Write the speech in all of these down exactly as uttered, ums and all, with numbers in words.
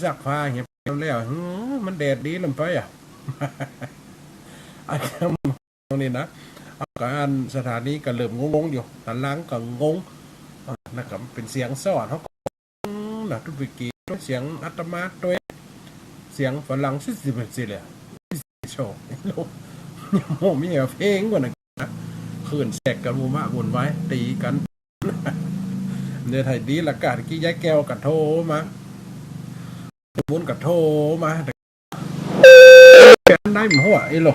ซักผ้าเหีย ไปแล้ว หือ มันแดดดีล้ำไปอะ อันนี้นะ เอา ก็อันสถานีก็เริ่มงงๆ อยู่ ตะลางก็งง อ่า แล้วก็เป๋นเสียงซ้อน เฮาก็ นะ ตุ๊ปิเก๋ เสียงอาตมาตวย เสียงฝรั่งซิ่ๆ ไปซิเลย โธ่ โอ้ มีเพลงก่อนนะ คลื่นแทรกกั๋น วุ่นวาย วุ่นวาย ตี๋กั๋น เดี๋ยวไถดีละก้า ตะกี้ยายแก้วก็โทรมา บุญก็โทรมา ได้บ่ฮู้อะ อีโหล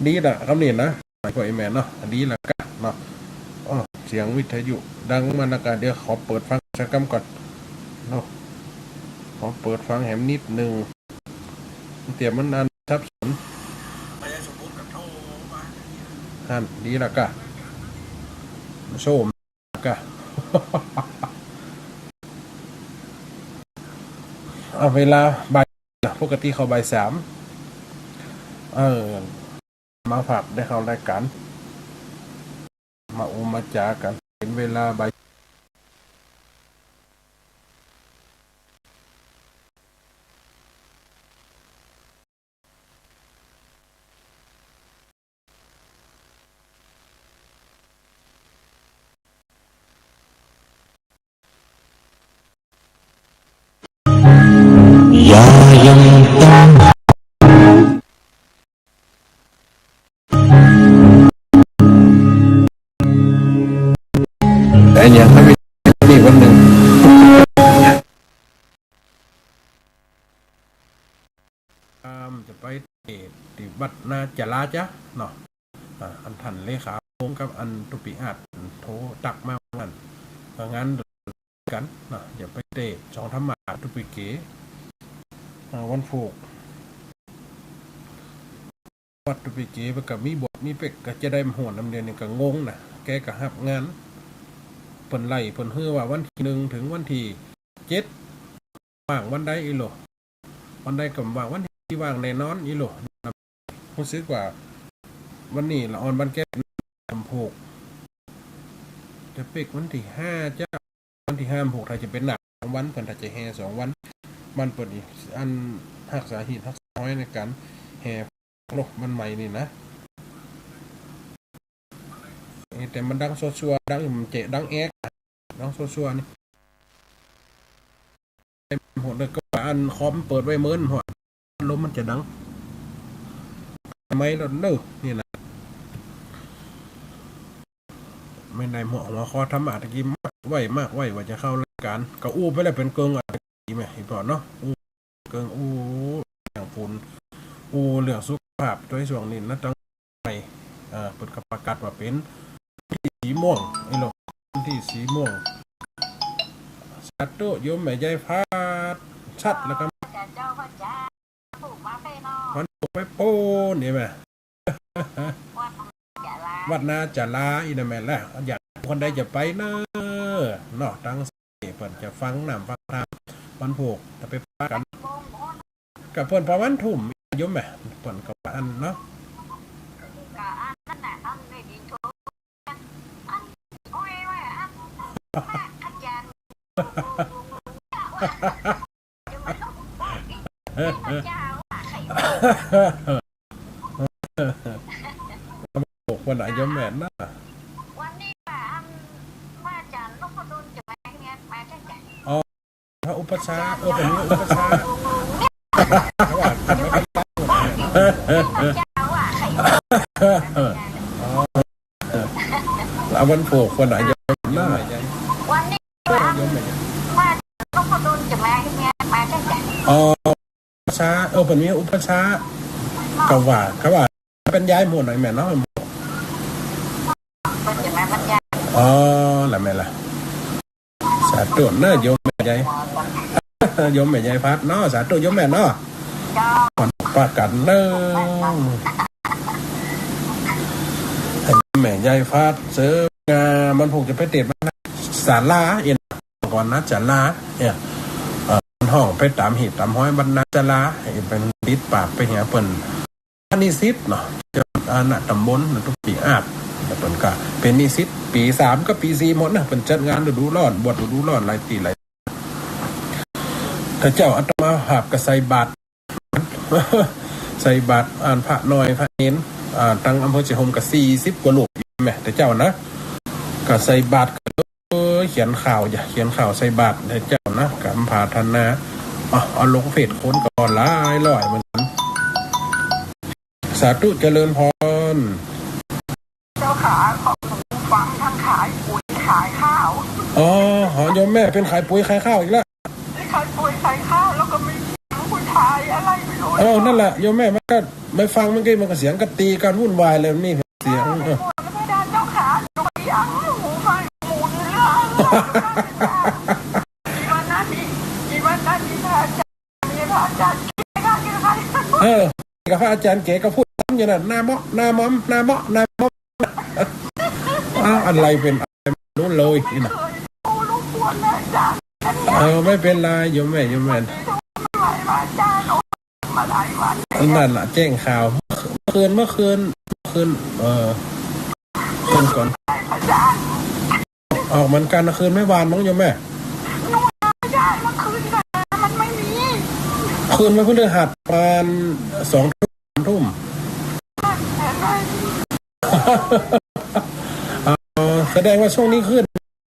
ดีละ กำนี้นะ พวกไอ้แม่เนาะ ดีละก้าเนาะ อ้อ เสียงวิทยุดังมาละก้า เดี๋ยวขอเปิดฟังสักกำก่อนเนาะ ขอเปิดฟังแหมนิดนึ่ง เดี๋ยวมันอันสับสน หั้น ดีละก้า โซ่ กะ เอา เวลาบ่าย ปกติเข้าบ่ายสาม เออ มาฝากได้เข้ารายก๋าน มาอู้มาจ๋ากั๋น เป๋นเวลาบ่าย อย่ายังต้อง ไอ้เนี่ย ไม่มี มีวันหนึ่ง อ่า จะไปเตะที่วัดนาจาราจ๊ะเนาะ อ่า อันท่านเลขาพงษ์กับอันตุ๊ปิอาจโทรตั๊กมาว่างั้น ว่างั้นกั๋นเนาะ จะไปเตะสองธรรมะตุ๊ปิเก๋ อ่า วันพูก วัดตุ๊ปิเก๋ เปิ้นก็มีบวชมีเป๊ก ก็จะได้โหนนำ เดี๋ยวนี้ก็งงนะ แกก็ฮับงาน เปิ้นไล่เปิ้นหื้อว่าวันตี้หนึ่งเถิงวันตี้เจ็ด ว่างวันใดอีโหล วันใดก็บ่ว่าง วันตี้ว่างแน่นอนอีโหล ฮู้สึกว่าวันนี้ละอ่อนวันแก้ว วันพูก จะเป๊กวันตี้ห้าจ๊ะ วันตี้ห้าพูก ถ้าจะเป๋นหนักสองวัน เปิ้นถ้าจะแห่สองวัน มันเปิ้นอีกอันฮักษาฮีตฮักษาหอยในก๋านแห่ โลกมันใหม่นี่นะ เอ้ย แต่มันดังซัวๆ ดัง มันเจาะดังแอ๊ก ดังซัวๆ นี่ หมดเลย ก็อันคอมเปิดไว้เมินหมด ลมมันจะดัง ไม่แล้วเนอะ นี่นะ ไม่ได้หัว หัวข้อธรรมะตะกี้ มากไว้ มากไว้ว่าจะเข้ารายก๋าน ก็อู้ไปแล้วเป๋นเกิ่งอะ ดีไหม อีพ่อเนาะ อู้เกิ่ง อู้เรื่องฝุ่น อู้เรื่องสุขภาพ โดยช่วงนี้นะ ตั้ง ไป เอ่อ เปิ้นก็ประกาศว่าเป๋นตี้สีม่วง ไอ้โลก ตี้สีม่วง สาธุ โยมแม่ใหญ่พัด ชัดแล้วก็ วันพูกไปปู๊นนี่แม่ วัดนาจารา อีนั่นแม่นละ อยาก คนใดจะไปเนอะ เนาะ ตัง เปิ้นจะฟังน้ำฟังธรรม วันพูก ถ้าไปปะกั๋น ก็เปิ้นประมาณทุ่ม โยมแม่ เปิ้นก็ว่าอั้นเนาะ บอกว่าน่ะโยมแม่นนะ วันนี้ว่า อัน พระอาจ๋ารย์นพดลจะมาเนี่ย มาจากไหน อ๋อ พระอุปัชฌาย์ เออ ผมมีอุปัชฌาย์ เขาว่าผมไม่เป็น อ๋อ แล้ววันพูกว่าน่ะโยมแม่นนะ วันนี้ว่า โยมแม่นนะ พระอาจ๋ารย์นพดลจะมาเนี่ย มาจากไหน อ๋อ อุปัชฌาย์ เออ เปิ้นมีอุปัชฌาย์ ก็ว่า ก็ว่าบรรยายหมู่หน่อยแม่เนาะ เปิ้นจะมาบรรยาย อ๋อ ละแม่ละ สาธุเนอะ โยมแม่ใหญ่ โยมแม่ใหญ่พัดเนาะ สาธุโยมแม่เนาะ เจ้า ขอปะกั๋นเนอะ แม่ใหญ่พัด เสิร์ฟงา มันคงจะไปเตะมันศาลา เอ็น ก่อนนะ จารา เนี่ย เอ่อ ห้องไปต๋ามฮีตต๋ามหอย วัดนาจารา เอ็น เป๋นติดปากไปเหียเปิ้น นิสิตเนาะ เจ้าคณะต๋ำบลนะ ตุ๊กปีอาด แต่เปิ้นก็เป๋นนิสิตปี๋สามกับปี๋สี่หมดนะ เปิ้นจัดงานฤดูฮ้อน บวชฤดูฮ้อนหลายตี้หลาย แต่เจ้าอาตมาภาพก็ใส่บาตร ใส่บาตร อ่านพระน้อยพระเณร อ่า ตังอำเภอเชียงโฮมก็สี่สิบกว่ารูปแม่ แต่เจ้านะ ก็ใส่บาตร เออ เขียนข่าวจ้ะ เขียนข่าวใส่บาตร แต่เจ้านะ กำผาธนา เอา เอาลงเฟซคนก็หลายร้อยเหมือนกัน สาธุเจริญพร เจ้าขา ของหนูฟังทั้งขายปุ๋ยขายข้าว อ๋อ หอ โยมแม่เป๋นขายปุ๋ยขายข้าวอีกแล้ว ขายปุ๋ยขายข้าว แล้วก็มีเสียงผู้ชายอะไรไม่รู้ เออ นั่นแหละ โยมแม่ มันก็ ไม่ฟังเมื่อกี้ มันก็เสียงกะตีกันวุ่นวายเลย นี่เสียง เออ อาจารย์เจ้าขา หนูยังหูฟังหมุนเรื่อง อีวันนั้นมี อีวันนั้นมีพระอาจารย์ มีพระอาจารย์ เออ กับพระอาจารย์เก๋ก็พูดซ้ำอยู่นั่น หน้าเมาะ หน้าหมอม หน้าเมาะ หน้าหมอม อ้าว อะไรเป๋นอะไรไม่รู้เลยนี่นะ เออ ไม่เป๋นไร โยมแม่ โยมแม่ นั่นล่ะ แจ้งข่าว เมื่อคืน เมื่อคืน เมื่อคืน เออ คืนก่อน ออกเหมือนกันนะ คืนเมื่อวานมั้งโยมแม่ หนูหาไม่ได้ เมื่อคืนก็หามันไม่มี คืนวันพฤหัสประมาณสองทุ่ม สามทุ่ม เออ แสดงว่าช่วงนี้คลื่น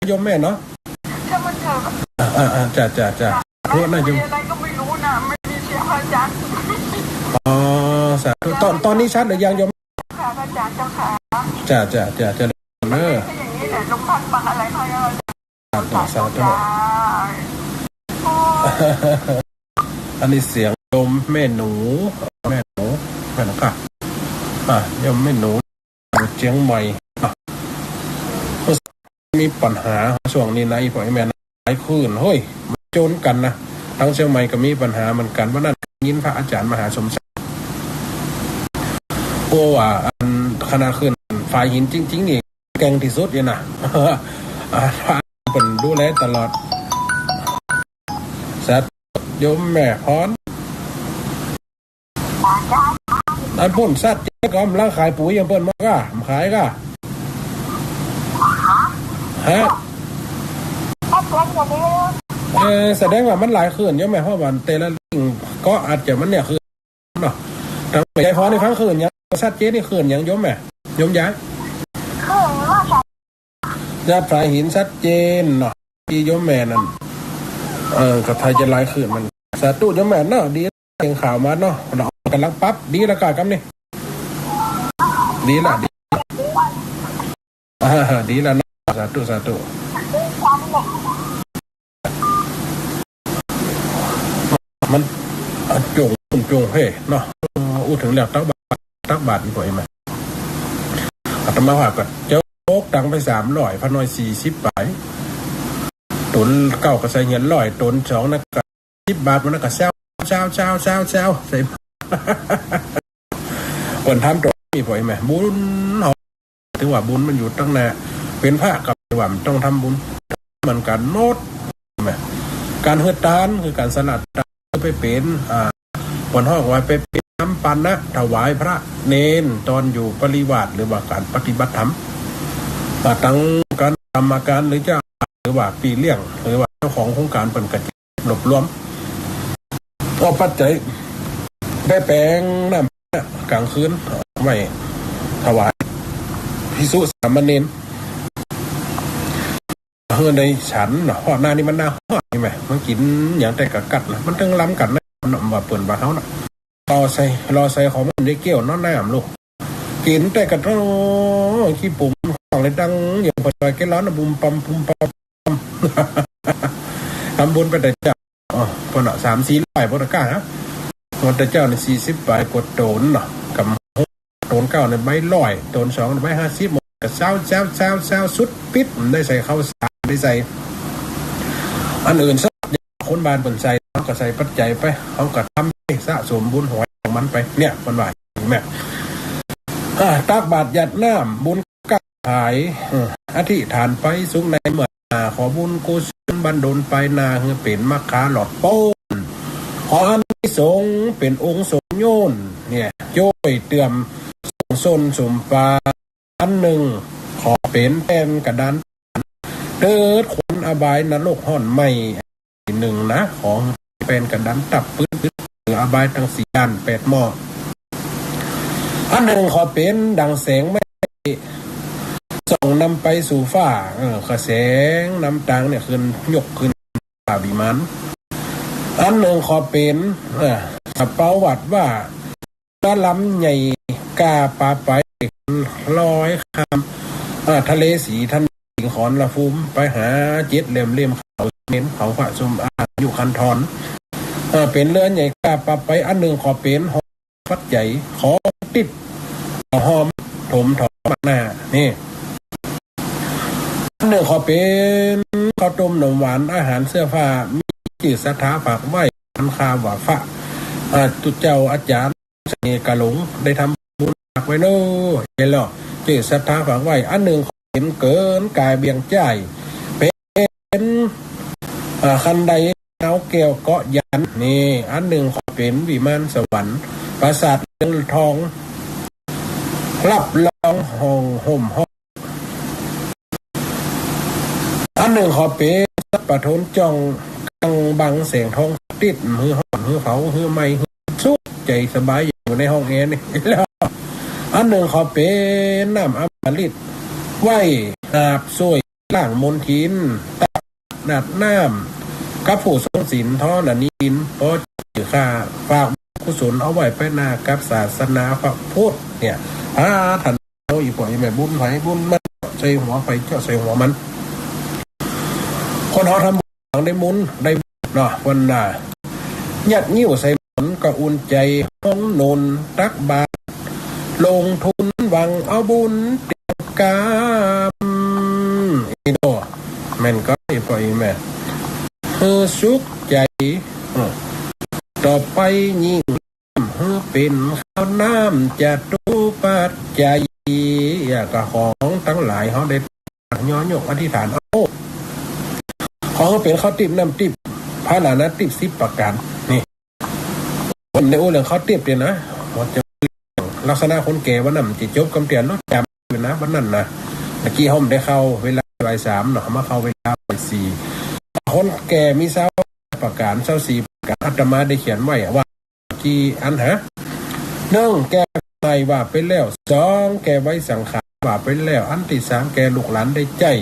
โยมแม่เนาะ ถ้ามันเถอะ อ่า อ่า อ่า จ้ะ จ้ะ จ้ะ รู้นะโยม มีอะไรก็ไม่รู้นะ ไม่มีเสียงพระอาจารย์ อ๋อ สาธุ ตอน ตอนนี้ชัดหรือยังโยม ค่ะ พระอาจารย์เจ้าค่ะ จ้ะ จ้ะ จ้ะ เจริญเนอะ ถ้าอย่างนี้แหละ ลมพัดบังอะไรค่อย สาธุ สาธุ จ้า อันนี้เสียงโยมแม่หนู แม่หนู แม่หนูค่ะ อ่ะ โยมแม่หนู อยู่เจียงใหม่ อ่ะ มีปัญหาช่วงนี้นะ อีพ่ออีแม่นะ หลายคลื่น เฮ้ย มันโจนกันนะ ทั้งเชียงใหม่ก็มีปัญหาเหมือนกัน วันนั้นยินพระอาจารย์มหาสมศักดิ์ โอ้ ว่าอันคณะคลื่นฝายหินจริงๆ นี่แกร่งที่สุดเลยนะ อ่า พระเปิ้นดูแลตลอด สาธุ โยมแม่พร อันปุ้นสัตว์เจ๊ก็กำลังขายปุ๋ยอย่างเปิ้นมาก่ะ ขายก่ะ ฮะ เออ แสดงว่ามันหลายคลื่นโยมแม่ เพราะว่าแต่ละลิงก์ก็อาจจะมันเนี่ยคลื่นเนาะ แต่ยายพรนี่ฟังคลื่นหยัง สัตว์เจ๊นี่คลื่นหยังโยมแม่ โยมยาย ยอดฝายหินชัดเจนเนาะ ที่โยมแม่นั่น เออ ก็ไทยจะหลายคลื่นมัน สาธุโยมแม่เนาะ ดี เสียงข่าวมาเนาะ เรากำลังปรับ ดีแล้วก่ะกำนี้ ดีละ ดี อ่า ดีละเนาะ สาธุ สาธุ มัน อ่ะ จง จงเฮ้เนาะ อู้เถิงแล้วตักบาตร ตักบาตรนี่ก่อนไหม อาตมาภาพก็โจ๊กตังค์ไปสามร้อย พระน้อยสี่สิบไป ต๋นเก้าก็ใส่เหรียญร้อย ต๋นสองนั่นก็สิบบาท มันก็แซว แซว แซว แซว แซว ใส่ เปิ้นทำต๋นนี่ก่อนไหม บุญเฮา ถือว่าบุญมันอยู่ตังหน้า เป๋นพระก็ว่ามันต้องทำบุญ เหมือนกั๋นหมด การหื้อตานคือการสละตาน ไปเป๋น อ่า เปิ้นฮ้องว่าไปเป๋นน้ำปานะถวายพระเณร ต๋อนอยู่ปริวาส หรือว่าการปฏิบัติธรรม อ่า ตังคณะกรรมการหรือเจ้า หรือว่าปี้เลี้ยง หรือว่าเจ้าของโครงก๋านเปิ้นก็รวบรวม เอาปัจจัยไปแป๋งน้ำกลางคืน เอาไว้ถวายภิกษุสามเณร หื้อได้ฉันเนาะ เพราะหน้านี้มันหน้าฮ้อนนี่แหม มันกิ๋นหยังแต่กะกัดนะ มันตึงล้ำกั๋นนะ เนาะ ว่าเปิ้นว่าเฮาเนาะ รอใส่ รอใส่ของมันได้เกี้ยวเนาะ น้ำลูก กิ๋นแต่กะต้องขี้ปุ๋มของเลย ดังอย่างปลาซอยแก้วร้อนนะ บุมปั๊ม บุมปั๊ม ทำบุญไปแต่เจ้า อ๋อ เปิ้นเนาะ สามสี่ร้อย เปิ้นก็กล้าฮะ พระพุทธเจ้านี่สี่สิบปลายกว่าต๋นเนาะ กำ ต๋นเก้านี่ใบร้อย ต๋นสองใบห้าสิบ มันก็แซว แซว แซว แซว สุดปิ๊ด มันได้ใส่ข้าวสาร ได้ใส่อันอื่นสักอย่าง คนบ้านเปิ้นใส่ เฮาก็ใส่ปัจจัยไป เฮาก็ทำไป สะสมบุญหวยของมันไป เนี่ย เปิ้นว่า แม่ อ่า ตักบาตรหยาดน้ำ บุญ ก็ขาย เออ อธิษฐานไปสุขในเมื่อหน้า ขอบุญกุศลบันดลไปหน้า หื้อเป๋นมรรคาหลอดป๊น ขออานิสงส์เป๋นองค์สมโยน เนี่ย จ้วยเติมส่งส้นสมปรารถนา อันนึ่ง ขอเป๋นแป้นกระดาน เถิดควันอบายนรกฮ้อนไหม้ อันนึ่งนะ ขอ แปนกระดันตับปื๊ดปื๊ด เหนืออบายตังสี่ด้านแปดหม้อ อันนึ่งขอเป๋นดั่งแสงไม้ส่องนำไปสู่ฟ้า เออ กระแสงนำตางเนี่ยขึ้น ยกขึ้นฟ้าวิมาน อันนึ่งขอเป๋น เออ สะเปาหวัดว่า เรือลำใหญ่ก้าปาไปลอยข้าม เอ่อ ทะเลสีทันสิงขรละภูมิ ไปหาเจ็ดเหลี่ยมเหลี่ยมเขาเขมร เขาพระชมอายุคันธร เอ่อ เป๋นเรือใหญ่ก้าปาไป อันนึ่งขอเป๋นหอมปัจจัย ของติ๊บหอมถมถอมหน้า นี่ อันนึ่งขอเป๋นข้าวต้มหนมหวาน อาหารเสื้อผ้า มีจิตศรัทธาฝากไว้ อันข้าว่าพระ อ่า ตุ๊เจ้าอาจารย์ เสน่ห์กะหลง ได้ทำบุญฝากไว้เน้อ เห็นแล้ว จิตศรัทธาฝากไว้ อันนึ่งขอเป๋นเกินกายเบี่ยงจ้าย เป๋น อ่า คันไดดาวแก้วเกาะยาน นี่ อันนึ่งขอเป๋นวิมานสวรรค์ ปราสาทเงินทอง รับรองห้องห่มห้อง อันนึ่งขอเป๋นสัพพะโทนจ้อง กังบังแสงทอง ติ๊บหื้อฮ้อนหื้อเผาหื้อไหม้หื้อสุขใจ๋สบายอยู่ในห้องแอร์นี่ แล้ว อันนึ่งขอเป๋นน้ำอมฤต ไว้อาบส่วยล้างมลทิน ตักน้ำ กับผู้ทรงศีล ทรณีศีล ปอจื้อข้า ฝากกุศลเอาไว้ไปหน้ากับศาสนาพระพุทธเนี่ย อ่า ท่าน เอาอีกว่าอีแม่บุญไผบุญมัน ใส่หัวไผเจาะใส่หัวมัน คนเฮาทำบุญได้บุญได้บุญเนาะ วันน่ะ ยัดงิ้วใส่หมอนก็อุ่นใจ๋ ฮ้องหนนตักบาตร ลงทุนหวังเอาบุญเตรียมกำ อีโด แม่นก็อีกว่าอีแม่ หื้อสุขใจ๋ เออ ต่อไปยิ่ง หื้อเป๋นข้าวน้ำจตุปัจจัย อย่างกับของตังหลายเฮาได้ย่อยกอธิษฐาน เอา ขอหื้อเป๋นข้าวติ๊บน้ำติ๊บ พาหลานะติ๊บสิบประก๋าน นี่ วันนี้อู้เรื่องข้าวติ๊บเนี่ยนะ ว่าจะลักษณะคนแก่วันนั้นจะจบกำเตียนรถจำอยู่นะ วันนั้นนะ ตะกี้เฮาบ่ได้เข้าเวลาบ่ายสามเนาะ มาเข้าเวลาบ่ายสี่ คนแก่มีซาวประก๋าน ซาวสี่ประก๋าน อาตมาได้เขียนไว้อะว่า กี่อันหา นึ่ง แก้ในว่าไปแล้ว สอง แก้ไว้สังขารว่าไปแล้ว อันตี้สาม แก้ลูกหลานได้ใจ๊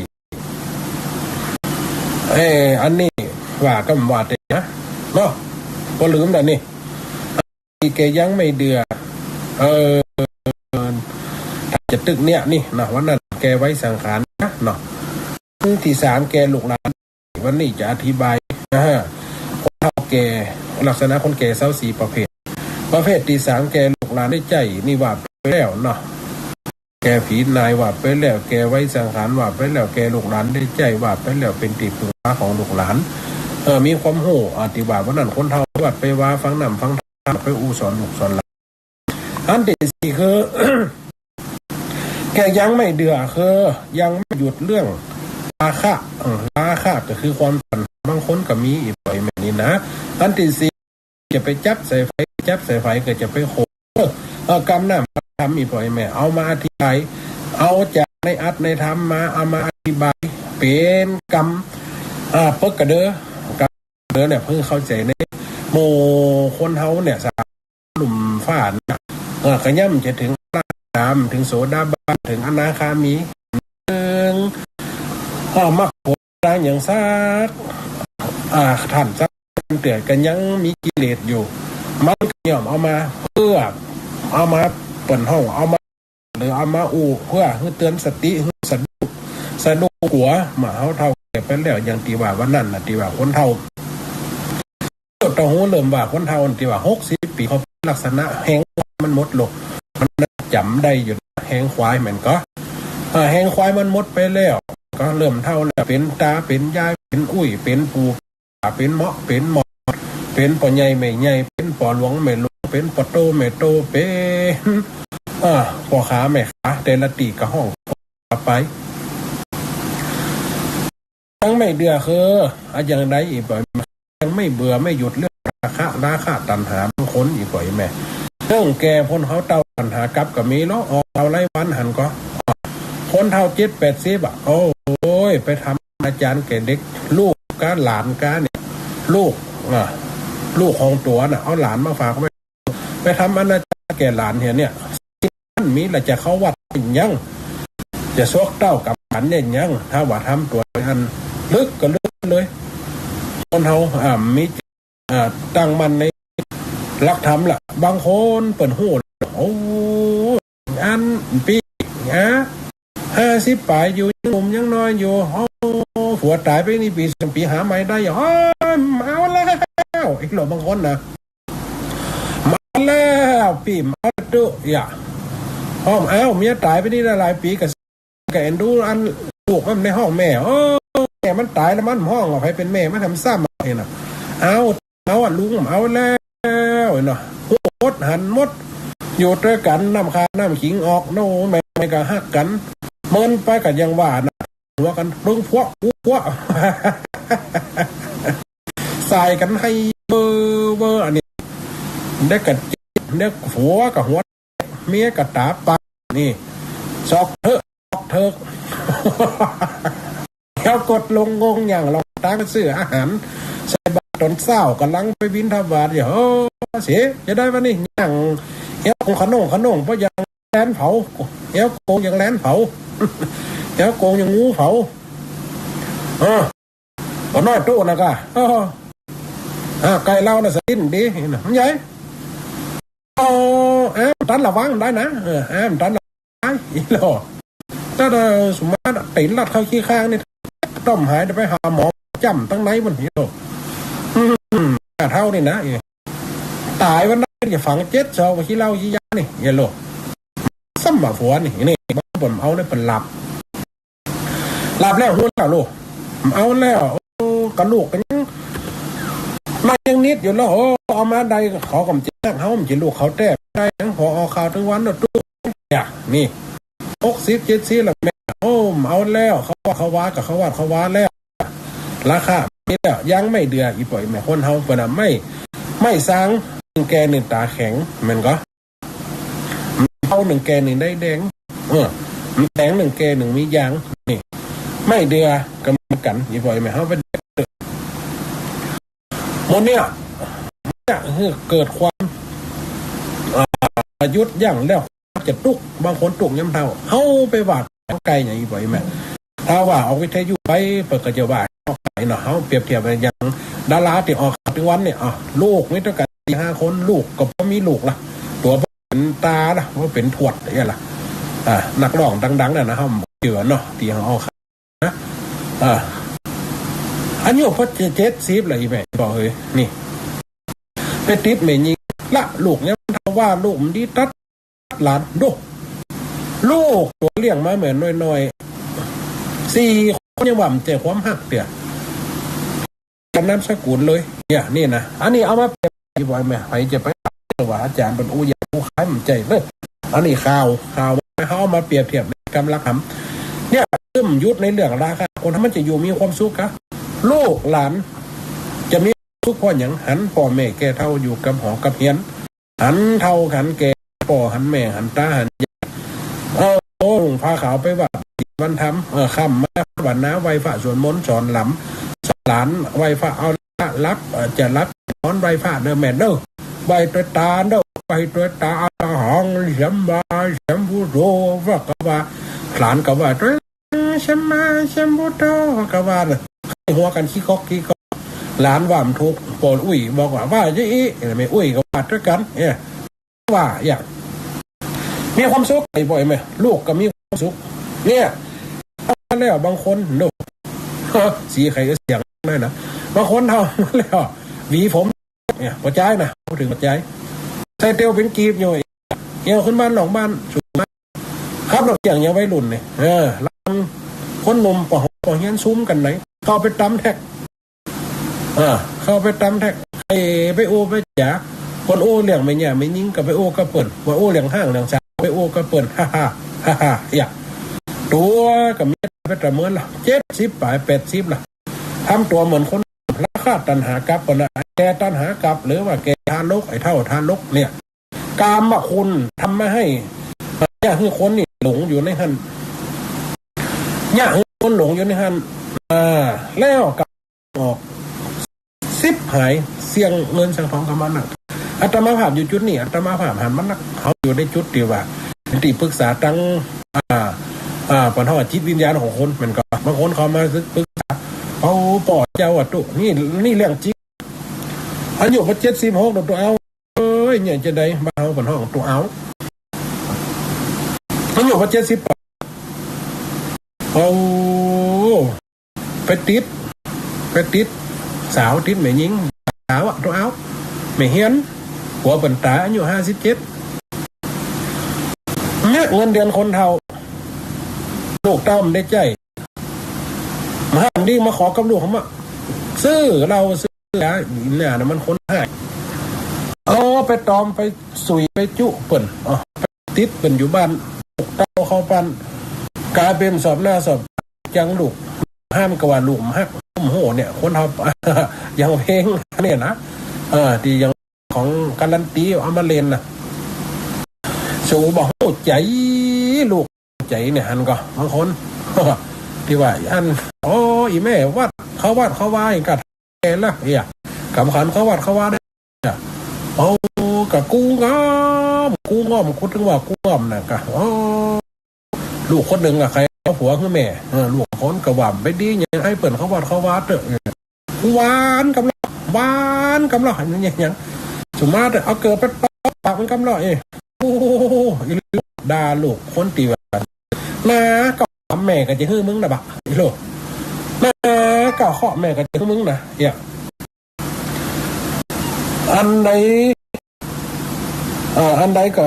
เอ้ อันนี้ว่าก็ว่าแต่นะ เนาะ บ่ลืมนะนี่ แก้ยังไม่เดือ เออ ถ้าจะตึกเนี่ยนี่นะ วันนั้นแก้ไว้สังขารนะเนาะ อันตี้สาม แก้ลูกหลาน วันนี้จะอธิบายนะฮะ คนเฒ่าแก่ ลักษณะคนแก่ซาวสี่ประเภท ประเภทตี้สาม แก้ลูกหลานได้ใจ๊ นี่ว่าไปแล้วเนาะ แก้ผีนายว่าไปแล้ว แก้ไว้สังขารว่าไปแล้ว แก้ลูกหลานได้ใจ๊ว่าไปแล้ว เป๋นตี้ผึ้งพาของลูกหลาน เออ มีความฮู้ อ่า ตี้ว่าวันนั้นคนเฒ่าวัดไปว่าฟังน้ำฟังธรรม ไปอู้สอนลูกสอนหลาน อันตี้สี่คือ แก้ยังไม่เดือ คือยังไม่หยุดเรื่องราคะ เออ ราคะก็คือความตัณหา บางคนก็มีอีกบ่อยแม่นนี่นะ อันตี้สี่ จะไปจับใส่ไฟ จับใส่ไฟก็จะไปโขก เออ กำน้ำกำธรรมอีกบ่อยแม่ เอามาอธิบาย เอาจากในอัตถในธรรมมา เอามาอธิบาย เป๋นกำ อ่า เปิ๊กกะเดอ กำเดอเนี่ย เปิ้นเข้าใจ๋ในหมู่คนเฮาเนี่ย ลุ่มฟ้านะ เออ ก็ย่ำจะเถิงพระอรหันต์ เถิงโสดาบัน เถิงอนาคามี เถิง เออ มรรคผลอย่างสัก อ่า ท่านสักเตื้อก็ยังมีกิเลสอยู่ มันก็ย่อมเอามาเปื้อ เอามาเปิ้นฮ้อง เอามา หรือเอามาอู้เพื่อหื้อเตือนสติ หื้อสะดุ้ง สะดุ้งกั๋ว เมื่อเฮาเฒ่าแก่ไปแล้ว อย่างตี้ว่าวันนั้นน่ะ ตี้ว่าคนเฒ่า เต้าฮู้เริ่มว่าคนเฒ่าตี้ว่าหกสิบปี๋ เขาลักษณะแฮงมันหมดลง มันจ๋ำได้อยู่ แฮงควายแม่นก่อ เออ แฮงควายมันหมดไปแล้ว ก็เริ่มเฒ่าแล้ว เป๋นตา เป๋นยาย เป๋นอุ้ย เป๋นปู่ เป๋นเมาะ เป๋นหมอด เป๋นป้อใหญ่แม่ใหญ่ เป๋นป้อหลวงแม่หลวง เป๋นป้อโตแม่โต เป๋น เออ ป้อขาแม่ขา แต่ละตี้ก็ฮ้องไป ยังไม่เดือ คือ อะ อย่างใดอีกบ่อย ยังไม่เบื่อไม่หยุดเรื่องราคะ ราคะตัณหา บางคนอีกบ่อยแม่ เรื่องแก่คนเฮาเต้าตัณหากลับก็มีเนาะ ออกเต้าหลายวันหันก่อ คนเฒ่าเจ็ดแปดสิบอะ โอ้ย ไปทำอาจารย์แก่เด็ก ลูกก้าหลานก้าเนี่ย ลูก อ่ะ ลูกของตั๋วน่ะ เอาหลานมาฝากไว้ ไปทำอนาจารแก่หลานเหียเนี่ย มันมีละ จะเข้าวัดยัง จะสวกเต้ากลับขันเนี่ยยัง ถ้าว่าทำตั๋วอันลึกก็ลึกเลย คนเฮา อ่า มี อ่า ตั้งมั่นในหลักธรรมละ บางคนเปิ้นฮู้ โอ้ อันปี้ อ่ะ ห้าสิบป๋ายอยู่ ยังหนุ่มยังน้อยอยู่ โอ้ ผัวต๋ายไปนี่ปี๋สองปี๋ หาใหม่ได้ โอ้ บ่เอาแล้ว อีกแล้วบางคนนะ บ่เอาแล้วปี้ บ่เอาแล้วตุ๊ อย่า โอ้ บ่เอา เมียต๋ายไปนี่ได้หลายปี๋ ก็ ก็เอ็นดูอันลูกมันในฮ้องแม่ โอ้ แม่มันต๋ายแล้วมันฮ้อง ใผเป๋นแม่มันทำซ้ำ เห็นน่ะ เอา เอาอะลุง เอาแล้วเนาะ ฮู้หมดหันหมด อยู่ตวยกั๋น น้ำค้าน้ำขิงออก โน่ แม่ แม่ก็ฮักกั๋น เมินไปก็ยังว่านะ หัวกั๋น มึงผัว กูผัว ส่ายกั๋นไห้เว่อเว่อ อันนี้ เด็กก็เจ็บ เด็กผัวก็หัว เมียก็ต๋าปาก นี่ ซอกเถิก ซอกเถิก แล้วกดลงงงอย่างลองตางซื้ออาหาร ใส่บาตรต๋อนเช้า ก่ำลังไปบิณฑบาตอยู่ โอ้ เสีย จะได้วะนี่ ย่าง เหี่ยวกงขนงขนง เพราะยังแลนเผา เหี่ยวกงยังแลนเผา เหี่ยวกงยังงูเผา เออ บ่น้อยตุ๊นะกะ เออ อ่า ไก่เล้าน่ะสะดิ้นดีนะ มันใหญ่ โอ้ อ้ามตันระวังได้นะ เออ อ้ามตันระวังอีหล่อ ถ้าเราสมมุติว่าตี๋นลัดเข้าขี้ข้างนี่ ต้มหาย เดี๋ยวไปหาหมอจ้ำตังในมัน อีหล่อ อืม เท่านี่นะ เอ้ย ต๋ายวันนั้นจะฝังเจ็ดศอก ขี้เหล้าขี้ยานี่ อีหล่อ ซ้ำบ่าผัวนี่ นี่ บ่เปิ้นเอาเนี่ย เปิ้นหลับ หลับแล้ว ฮู้แล้วลูก เอาแล้ว โอ้ กะลูกกั๋นยัง มันยังนิดอยู่แล้ว โอ้ เอามาได้ เขาก็บ่ใจ้ฮักเฮา บ่ใจ้ลูกเขาแต๊ ได้หยัง พอออกข่าวตึงวันเนาะตุ๊ เนี่ย นี่ หกสิบ เจ็ดสิบแล้วแม่ โอ้ เอาแล้ว เขาว่าเขาว่ากับเขาว่าเขาว่าแล้ว ราคานี่แล้ว ยังบ่เดื่อ อี่ป้ออี่แม่คนเฮาเปิ้นน่ะ บ่ บ่สร้าง นึ่งแก่นึ่งต๋าแข็ง แม่นก่อ เฮานึ่งแก่นึ่งได้แดง เออ แต๋งนึ่งแก่นึ่งมียาง นี่ บ่เดื่อก็เหมือนกั๋น อี่ป้ออี่แม่เฮาไป หมดเนี่ย เนี่ยคือเกิดความ อ่า หยุดยั้งแล้ว จะตุ๊กข์ บางคนตุ๊กข์ยามเฒ่า เฮาไปว่าไกลอย่างอี้บ่อยแม่ ถ้าว่าออกวิทยุไป เปิ้นก็จะว่าเฮาไกลเนาะ เฮาเปรียบเทียบอย่างดาราตี้ออกข่าวตึงวันเนี่ย อ่ะ ลูกมีตวยกั๋นสี่ห้าคน ลูกก็บ่มีลูกละ ตั๋วเป๋นต๋าละ บ่เป๋นทวดอย่างเงี้ยละ อ่า นักร้องดังๆ นั่นนะ เฮาบ่เจื้อเนาะ ตี้เฮาออกข่าวนะ อ่า อายุพอเจ็ดสิบแล้ว อี่แม่บอก เฮ้ย นี่ ไปติดแม่ญิงละ ลูกยังบ่เฒ่าว่าลูกมันดีตัด หลานดู ลูกตั๋วเลี้ยงมาแม่น้อยๆ สี่คนยังว่าบ่ใจ้ความฮักเตื้อ กันนามสกุลเลย เนี่ย นี่นะ อันนี้เอามาเปรียบเทียบไว้แม่ ใผจะไปว่าอาจ๋ารย์เปิ้นอู้หยาบอู้คาย บ่ใจ้เน่อ อันนี้ข่าว ข่าวเฮาเอามาเปรียบเทียบในกำลังทำ เนี่ย ตึ้มหยุดในเรื่องราคา คนเฮามันจะอยู่มีความสุขกะ ลูกหลานจะมีความสุขเพราะหยัง หันป้อแม่แก่เฒ่าอยู่กับหอกับเฮียน หันเฒ่าหันแก่ ป้อหันแม่หันต๋าหันยาย เออ โอ้ ผ้าขาวไปวัดวันธรรม เออ ค่ำมาภาวนาไหว้พระสวดมนต์สอนหลาน สอนหลานไหว้พระ เอาละหลับ เออ จะหลับนอนไหว้พระเน่อแม่เน่อ ไหว้ตวยต๋าเน่อ ไหว้ตวยต๋า อะระหังสัมมาสัมพุทโธ ว่าก็ว่า หลานก็ว่าตวย สัมมาสัมพุทโธ ก็ว่าเน่อ หัวกั๋นขี้ก๊อกขี้ก๊อก หลานว่าบ่ถูก ป้ออุ๊ยบอกว่า ว่าจะอี้ แม่อุ๊ยก็ว่าตวยกั๋น เอ้ย ว่าอย่าง มีความสุข ไอ้บ่อยแม่ ลูกก็มีความสุข เนี่ย แล้วบางคนเนาะ สีไข่ก็เสียงนั่นนะ บางคนเฒ่าแล้ว หวีผม เนี่ย บ่ใจ้นะ พูดถึงบ่ใจ้ ใส่เตียวเป๋นกีบอยู่ เหี่ยวขึ้นบ้านหนองบ้าน สูงมาก ขับรถเก๋งอย่างวัยรุ่นเนี่ย เออ คนหนุ่ม ป้อหอ ป้อเฮียน ซุมกั๋นไหน เข้าไปตำแท็ก เออ เข้าไปตำแท็ก ไอ้ไปอู้ไปจ๋า คนอู้เรื่องแม่หญ้าแม่ญิงก็ไปอู้กับเปิ้น ว่าอู้เรื่องฮ้างเรื่องสาไปอู้กับเปิ้น ฮ่าฮ่า ฮ่าฮ่า อย่า ตั๋วก็มีไปตะเมินละ เจ็ดสิบป๋าย แปดสิบละ ทำตั๋วเหมือนคน ราคาตัณหากลับเปิ้นน่ะ แก่ตัณหากลับ หรือว่าแก่ทารก ไอ้เฒ่าทารกเนี่ย กามคุณทำมาหื้อ เยียะหื้อคนนี่หลงอยู่ในหั้น เยียะหื้อคนหลงอยู่ในหั้น อ่า แล้วก็ออก สิ สิบหาย เสี้ยงเงินเสี้ยงทองเข้ามานัก อาตมาภาพอยู่จุดนี้ อาตมาภาพหันมานัก เฮาอยู่ในจุดตี้ว่า เป็นตี้ปรึกษาตัง อ่า อ่า ปัญหาจิตวิญญาณของคน แม่นก่อ บางคนเขามาปรึกษา เอาป้อเจ้าว่าตุ๊ นี่ นี่เรื่องจริง อายุพอเจ็ดสิบหกแล้วตุ๊ เอา เอ้ย เนี่ยจะได้ บ้านเฮาปัญหาตุ๊ เอา อายุพอเจ็ดสิบ เอา ไปติด ไปติดสาว ติดแม่ญิง สาวอะตุ๊ เอา แม่เฮียน ผัวเปิ้นต๋ายอายุห้าสิบเจ็ด เนี่ยเงินเดือนคนเฒ่า ลูกเต้ามันได้ใจ๊ มาหันดีมาขอกับลูกเขามา ซื้อเหล้าซื้อยา อีหน้าน่ะมันคนฮ้าย เอาไปตอมไปสุยไปจุเปิ้น เอา ติดเปิ้นอยู่บ้าน ลูกเต้าเข้าบ้าน ก๋ายเป๋นสอบหน้าสอบจังลูก ห้ามก็ว่าลูกฮัก โอ้โห เนี่ย คนเฮา อย่างเพลงเนี่ยนะ เออ ตี้ยังของการันตีเอามาเล่นน่ะ สูบ่ฮู้ใจ๋ลูกใจ๋เนี่ย หันก่อ บางคน ตี้ว่าอัน โอ้ อีแม่วัด เข้าวัดเข้าวาอีกกะ แก่ละเอีย กำขันเข้าวัดเข้าวาได้ เอา กะกู้งอม กู้งอม กู้ ถึงว่ากู้งอมน่ะกะ โอ้ ลูกคนนึ่งอะ ใค่เอาผัวหื้อแม่ เออ ลูกคนกะว่าไปดี ยังหื้อเปิ้นเข้าวัดเข้าวาเต๊อะ เออ หวานกำลอ หวานกำลอ ยัง ยัง สุมาเต๊อะ เอาเกิดไปปากมันกำลอ เอ้ย โอ้โห อีลูกด่าลูกคนตี้ว่า นาเก้าสามแม่ก็จะหื้อมึงนะบ่ะ อีลูก นาเก้าเคราะห์แม่ก็จะหื้อมึงนะ เอีย อันใด เอ่อ อันใดก็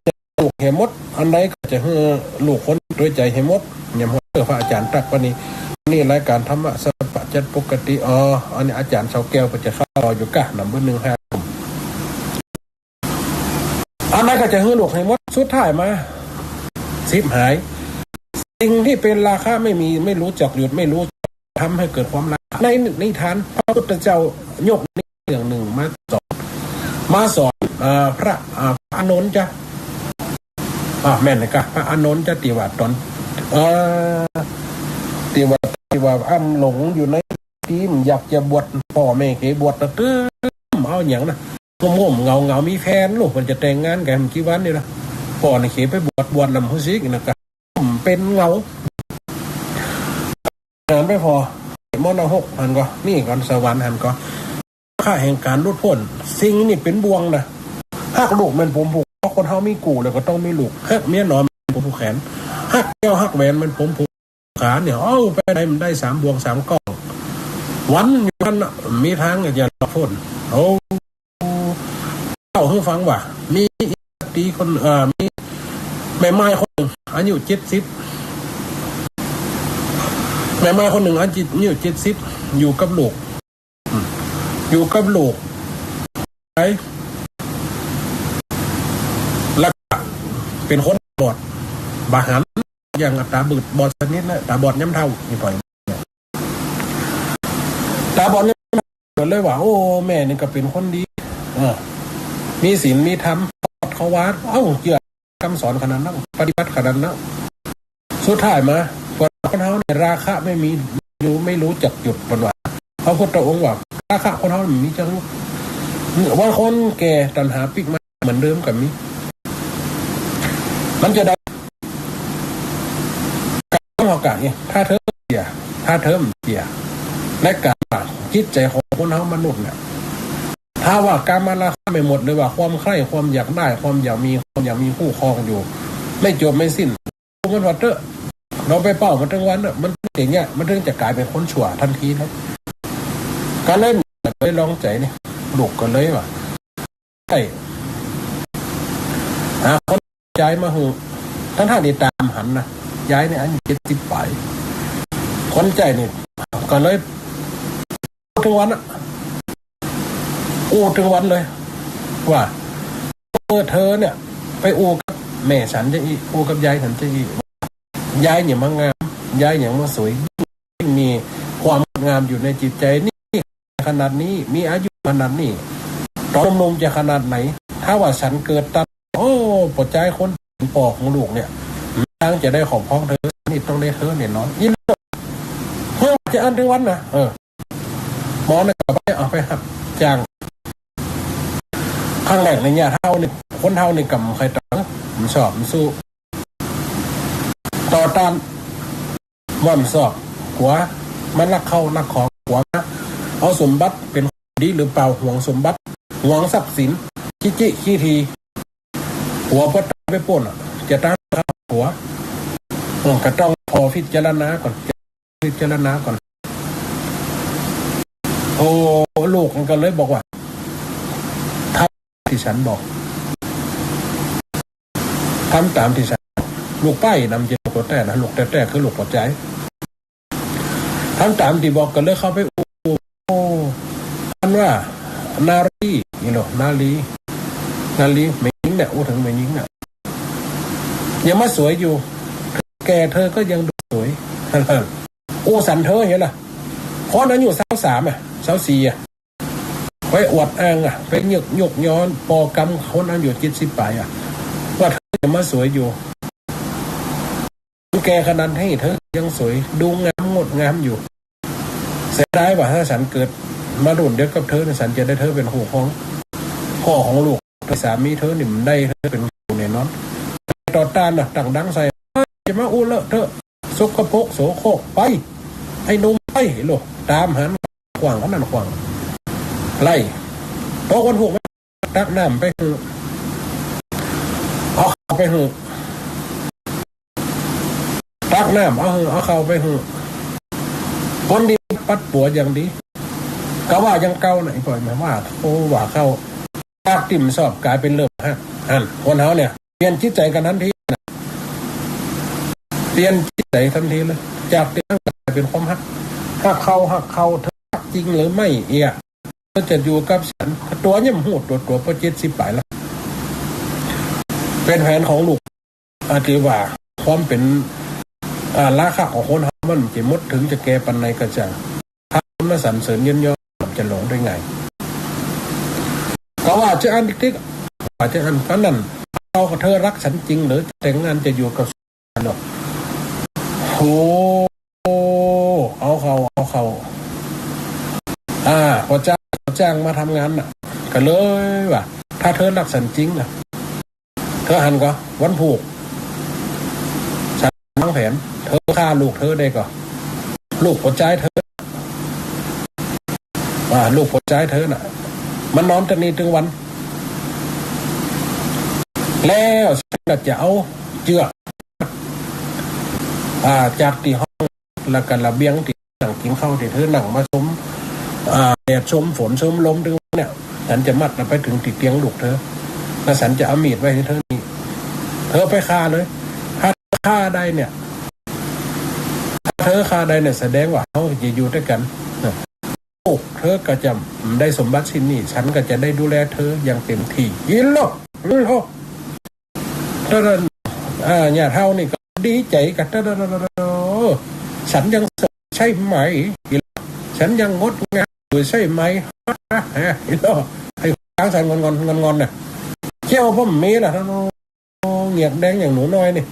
จะหื้อลูกเหียหมด อันใดก็จะหื้อลูกคนโตยใจ๋เหียหมด เนี่ย เมื่อพระอาจ๋ารย์ตรัสว่านี้ นี่รายก๋านธรรมะสัพพะจัตปกติ อ๋อ อันนี้อาจ๋ารย์เสาแก้วก็จะเข้าอยู่กะ นำเบอร์หนึ่งห้า อันใดก็จะหื้อลูกเหียหมด สุดท้ายมา สิบหาย สิ่งตี้เป๋นราคะไม่มี ไม่รู้จักหยุด ไม่รู้จักทำให้เกิดความราคะ ในนิทานพระพุทธเจ้ายกเรื่องนึ่งมาสอน มาสอน เอ่อ พระ เอ่อ พระอานนท์จ้ะ อ่ะ แม่นเลยกะ พระอานนท์จ้ะ ตี้ว่าต๋อน เอ่อ ตี้ว่า ตี้ว่าอันหลงอยู่ในตี้อยากจะบวช ป้อแม่เขยบวชนะ ตึ๊ม เอาหยังนะ ง่วมๆ เหงาๆ มีแฟนลูก มันจะแต่งงานกั๋นกี่วันนี่นะ ป้อนี่เขยไปบวช บวชนำฮู้สึกนะกะ เป๋นเหงา หันไปผ่อ มรณะหก หันก่อ นี่ก่อน สวรรค์หันก่อ ค่าแห่งก๋านหลุดป๊น สิ่งนี้เป๋นบ่วงนะ ฮักลูกแม่นผมผูก เพราะคนเฮามีกู้แล้วก็ต้องมีลูก ฮักเมียหนอแม่นผมผูกแขน ฮักแก้วฮักแหวนแม่นผมผูก ขาเนี่ย เอาไปไหนมันได้สามบ่วงสามก้อง วันอยู่หั้นน่ะ มีทางจะหลุดป๊น โอ้ เล่าหื้อฟังว่า มีสตรีคน เอ่อ มีแม่ม่ายคนนึ่ง อายุเจ็ดสิบ แม่ม่ายคนนึ่ง อายุเจ็ดสิบ อยู่กับลูก อืม อยู่กับลูก ไป แล้วก็เป๋นคนบอด บ่หัน อย่างต๋าบืดบอดสนิทนะ ต๋าบอดยามเฒ่า นี่ปล่อย ต๋าบอดยามเฒ่า ก็เลยว่า โอ้ แม่นี่ก็เป๋นคนดี เออ มีศีลมีธรรม เข้าวัด เอ้า เจื้อกำสอนขนาดนั้น ปฏิบัติขนาดนั้น สุดท้ายมา คนเฮาเนี่ย ราคะไม่มี รู้ ไม่รู้จักหยุด เปิ้นว่า พระพุทธองค์ว่า ราคะคนเฮามันมีจัง ว่าคนแก่ตัณหาปิ๊กมาเหมือนเดิมก็มี มันจะได้ กำเฮากะเนี่ย ถ้าเทิมเจีย ถ้าเทิมเจีย ในกะจิตใจ๋ของคนเฮามนุษย์เนี่ย ถ้าว่ากามราคะไม่หมด หรือว่าความใคร่ ความอยากได้ ความอยากมี ความอยากมีคู่ครองอยู่ ไม่จบไม่สิ้น มันว่าเต๊อะ เฮาไปเป้ามันตึงวันเต๊อะ มันเป๋นอย่างเงี้ย มันถึงจะก๋ายเป๋นคนชั่วทันทีเลย ก็เลย เลยลองใจ๋นี่ ลูกก็เลยว่า ใช่ หาคนใจ๊มาหื้อ ทั้งๆ ตี้ต๋ามหันนะ ยายนี่อายุเจ็ดสิบป๋าย คนใจ๊นี่ ก็เลย อู้ตึงวันอะ อู้ตึงวันเลย ว่า เมื่อเธอเนี่ย ไปอู้กับแม่ฉันจะอี้ อู้กับยายฉันจะอี้ ยายเนี่ยมางาม ยายเนี่ยมาสวย ยิ่งมีความงามอยู่ในจิตใจ๋ นี่ขนาดนี้ มีอายุขนาดนี้ ต๋อนหนุ่มๆ จะขนาดไหน ถ้าว่าฉันเกิดตัน โอ้ ป้อจายคนเป๋นป้อของลูกเนี่ย ทางจะได้ครอบครองเธอ นี่ต้องได้เธอแน่นอน อีหลูก เฮ้ย จะอั้นตึงวันนะ เออ หมอเนี่ยก็ไป เอาไปฮับจ้าง ครั้งแรกในญาติเฮานี่ คนเฮานี่ก็บ่ใค่ต๋อ บ่ชอบ บ่สู้ ต่อต้าน บ่ชอบ กั๋ว มันลักเข้าลักของ กั๋ว เอาสมบัติ เป๋นดีหรือเปล่า หวงสมบัติ หวงทรัพย์สิน ขี้จิขี้ถี กั๋วป้อต๋ายไปปู๊นอะ จะต๋ายคากั๋ว เออ ก็ต้องผ่อพิจารณาก่อน พิจารณาก่อน โอ้ ลูกมันก็เลยบอกว่า ทำตี้ฉันบอก ทำต๋ามตี้ฉัน ลูกไปนำ บ่ใจ้ลูกแต๊ๆ นะ ลูกแต๊ๆ คือลูกป้อใจ๋ ทำต๋ามตี้บอก ก็เลยเข้าไปอู้ โอ้ อันว่า นารี นี่เนาะ นารี นารี แม่ญิงเนี่ย อู้เถิงแม่ญิงเนี่ย ยังมาสวยอยู่ แก่เธอก็ยังดูสวย อู้สันเธอเหียล่ะ คนอายุซาวสามอะ ซาวสี่อะ ไปอวดอ้างอะ ไปยก ยกย้อนปอกำคนอายุเจ็ดสิบป๋ายอะ ว่าเธอยังมาสวยอยู่ แก่ขนาดนี้เธอยังสวย ดูงามงดงามอยู่ เสียดายว่าถ้าฉันเกิดมารุ่นเดียวกับเธอเนี่ย ฉันจะได้เธอเป๋นคู่ครอง พ่อของลูก สามีเธอนี่บ่ได้เธอเป๋นคู่แน่นอน ต่อต้านนะ ตั้งดังใส่ จะมาอู้เลอะเทอะ สกปรกโสโครก ไป ไอ้หนุ่มไป โลด ต๋ามหัน ขว้างอันนั้นขว้าง ไล่ ตกวันพูก ตักน้ำไปหื้อ เอาข้าวไปหื้อ ตักน้ำเอาหื้อ เอาข้าวไปหื้อ คนดีปัดปั๋วอย่างดี ก็ว่าอย่างเก่าน่ะ อีป้อยแม่ว่า โอ้ ว่าเข้า จากตี้บ่ชอบก๋ายเป๋นเริ่มฮัก หั้น คนเฮาเนี่ย เปลี่ยนจิตใจ๋กั๋นทันทีนะ เปลี่ยนจิตใจ๋ทันทีเลย จากตี้ฮักก๋ายเป๋นความฮัก ฮักเขา ฮักเขา เธอฮักจริงหรือไม่เอีย เธอจะอยู่กับฉัน ตั๋วยังบ่ฮู้ตั๋วๆ ป้อเจ็ดสิบป๋ายแล้ว เป๋นแผนของลูก อาจจะว่าความเป๋น อ่า ราคะของคนเฮามันจะหมดเถิงจะแก่ปานใดก็จ้าง ถ้าคนมาสรรเสริญเยินยอ จะหลงได้ไง ก็ว่าจะอั้นติ๊กๆ ว่าจะอั้น ก็นั้น เอา เธอฮักฉันจริงหรือ แต่งงานจะอยู่กับฉันเนาะ โอ้ เอาเข้า เอาเข้า อ่า ป้อจ้าง ป้อจ้างมาทำงานน่ะ ก็เลยว่า ถ้าเธอฮักฉันจริงน่ะ เธอหันก่อ วันพูก ฉันวางแผน เธอฆ่าลูกเธอได้ก่อ ลูกป้อใจ๊เธอ อ่า ลูกป้อใจ๊เธอน่ะ มันนอนตรงนี้ตึงวัน แล้วฉันก็จะเอาเจื้อก อ่า จากตี้ห้อง แล้วก็ระเบียงตี้นั่งกิ๋นข้าวตี้เธอนั่งมาชม อ่า แดดชมฝนชมลมตึงเนี่ย ฉันจะมัดเอาไปเถิงตี้เตียงลูกเธอ แล้วฉันจะเอามีดไว้หื้อเธอนี่ เธอไปฆ่าเลย ถ้าฆ่าได้เนี่ย ถ้าเธอฆ่าได้เนี่ย แสดงว่าเฮาจะอยู่ตวยกั๋น ลูกเธอก็จะได้สมบัติชิ้นนี้ ฉันก็จะได้ดูแลเธออย่างเต็มตี้ อีหลอ อีหลอ ตะเดิน อ่า ญาติเฮานี่ก็ดีใจ๋กั๋น ตะเดิน ฉันยังสวยใช่ไหม อีหลอ ฉันยังงดงามอยู่ใช่ไหม อีหลอ ไอ้ฟังสันงอนๆ งอนๆ น่ะ เขี้ยวป้อบ่มีล่ะ โอ้ เหงือกแดงอย่างหนูน้อยนี่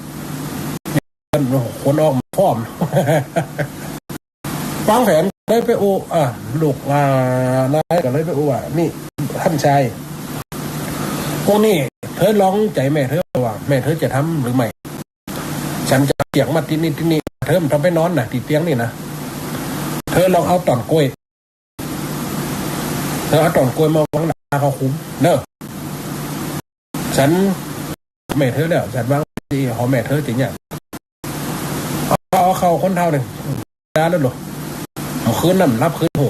ขนออกมาพร้อม วางแผนเลยไปอู้ อ่ะ ลูก อ่า นายก็เลยไปอู้ว่า นี่ ต้านชาย พรุ่งนี้เธอลองใจ๋แม่เธอว่า แม่เธอจะทำหรือไม่ ฉันจะเจื้อกมัดตี้นี่ตี้นี่ เธอบ่ต้องไปนอนน่ะ ตี้เตียงนี่นะ เธอลองเอาต้นกล้วย เธอเอาต้นกล้วยมาวางหน้าข้าวคุม เน่อ ฉัน แม่เธอแล้ว ฉันวางตี้หอแม่เธอจะเนี่ย เอา เอาเข้าคนเฒ่านี่ ต๋ายแล้วเหรอ เมื่อคืนนั้นหลับคืนโห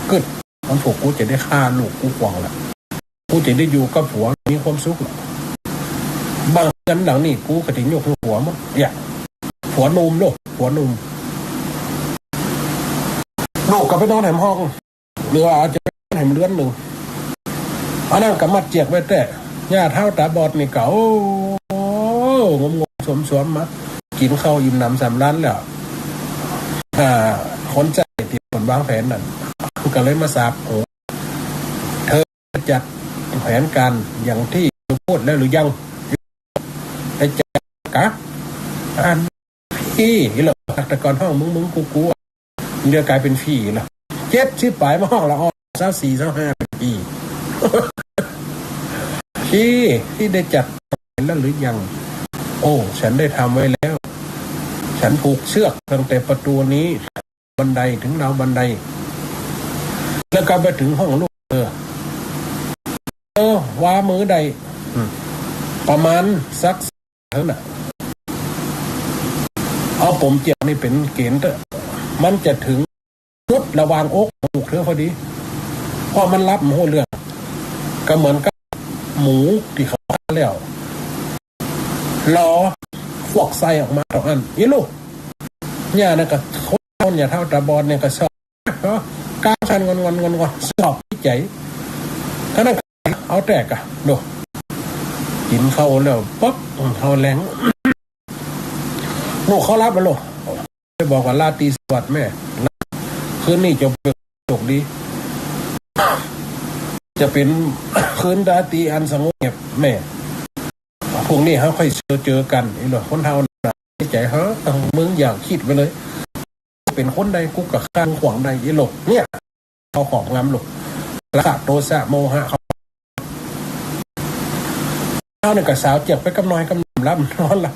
กึ๊ด วันพูกกูจะได้ฆ่าลูกกูขว้างละ กูจะได้อยู่กับผัวมีความสุขละ บ้านเฮือนหลังนี้กูก็จะยกหื้อผัวหมด เนี่ย ผัวหนุ่มโลด ผัวหนุ่ม ลูกก็ไปนอนแหมห้อง หรือว่าอาจจะแหมเรือนนึ่ง อันนั้นก็มัดเจื้อกไว้แต๊ ญาติเฮาต๋าบอดนี่ก็ โอ้ งมๆ สวมๆ มา กิ๋นข้าวอิ่มหนำสำราญแล้ว อ่า คนใจ๊ตี้เปิ้นวางแผนนั่น ก็เลยมาสาบโห เธอจัดแผนก๋านอย่างตี้พูดแล้วหรือยัง ไปจัดกะ อัน ผีเหรอ แต่ก่อนฮ้องมึงๆ กูๆ เดี๋ยวก๋ายเป๋นผีเหรอ เจ็ดสิบป๋ายมาฮ้องละอ่อน ซาวสี่ ซาวห้าปี ที่ ที่ได้จัดแล้วหรือยัง โอ้ ฉันได้ทำไว้แล้ว ฉันผูกเชือกตั้งแต่ประตูนี้ บันไดถึงราวบันได แล้วก็ไปถึงห้องลูกเธอ เออ ว่ามื้อใด อืม ประมาณสัก เท่านั้นน่ะ เอาป๋มเจียกนี่เป๋นเก๋ณฑ์เต๊อะ มันจะเถิงจุดระหว่างอกของลูกเธอพอดี เพราะมันหลับบ่ฮู้เรื่อง ก็เหมือนกับหมูตี้เขาฆ่าแล้ว รอควักไส้ออกมาเต้าอั้น อีลูก เนี่ยนะ ก็คนเนี่ยเฒ่าต๋าบอดเนี่ยก็ชอบ เนาะ กางคันงอนๆๆๆ ชอบใจ๋ ก็นั่น เอาแต๊กะ ดู กิ๋นข้าวแล้วปั๊บ ข้าวแลง ลูกเขาหลับแล้วลูก ไปบอกว่าราตรีสวัสดิ์แม่ คืนนี้จะเป๋นโชคดี จะเป๋นคืนราตรีอันสงบเงียบแม่ พรุ่งนี้เฮาค่อยเจอ เจอกั๋น อีหล่อคนเฒ่าน่ะ ในใจ๋ ฮะ มึงอย่าคิดไปเลย เป๋นคนใดกูก็ฆ่าขว้างได้ อีหล่อ เนี่ย เขาครอบงำลูก ราคะ โทสะ โมหะ เขา เฮาเนี่ยก็สาวเจียกไปกำน้อยกำน้อย หลับนอนละ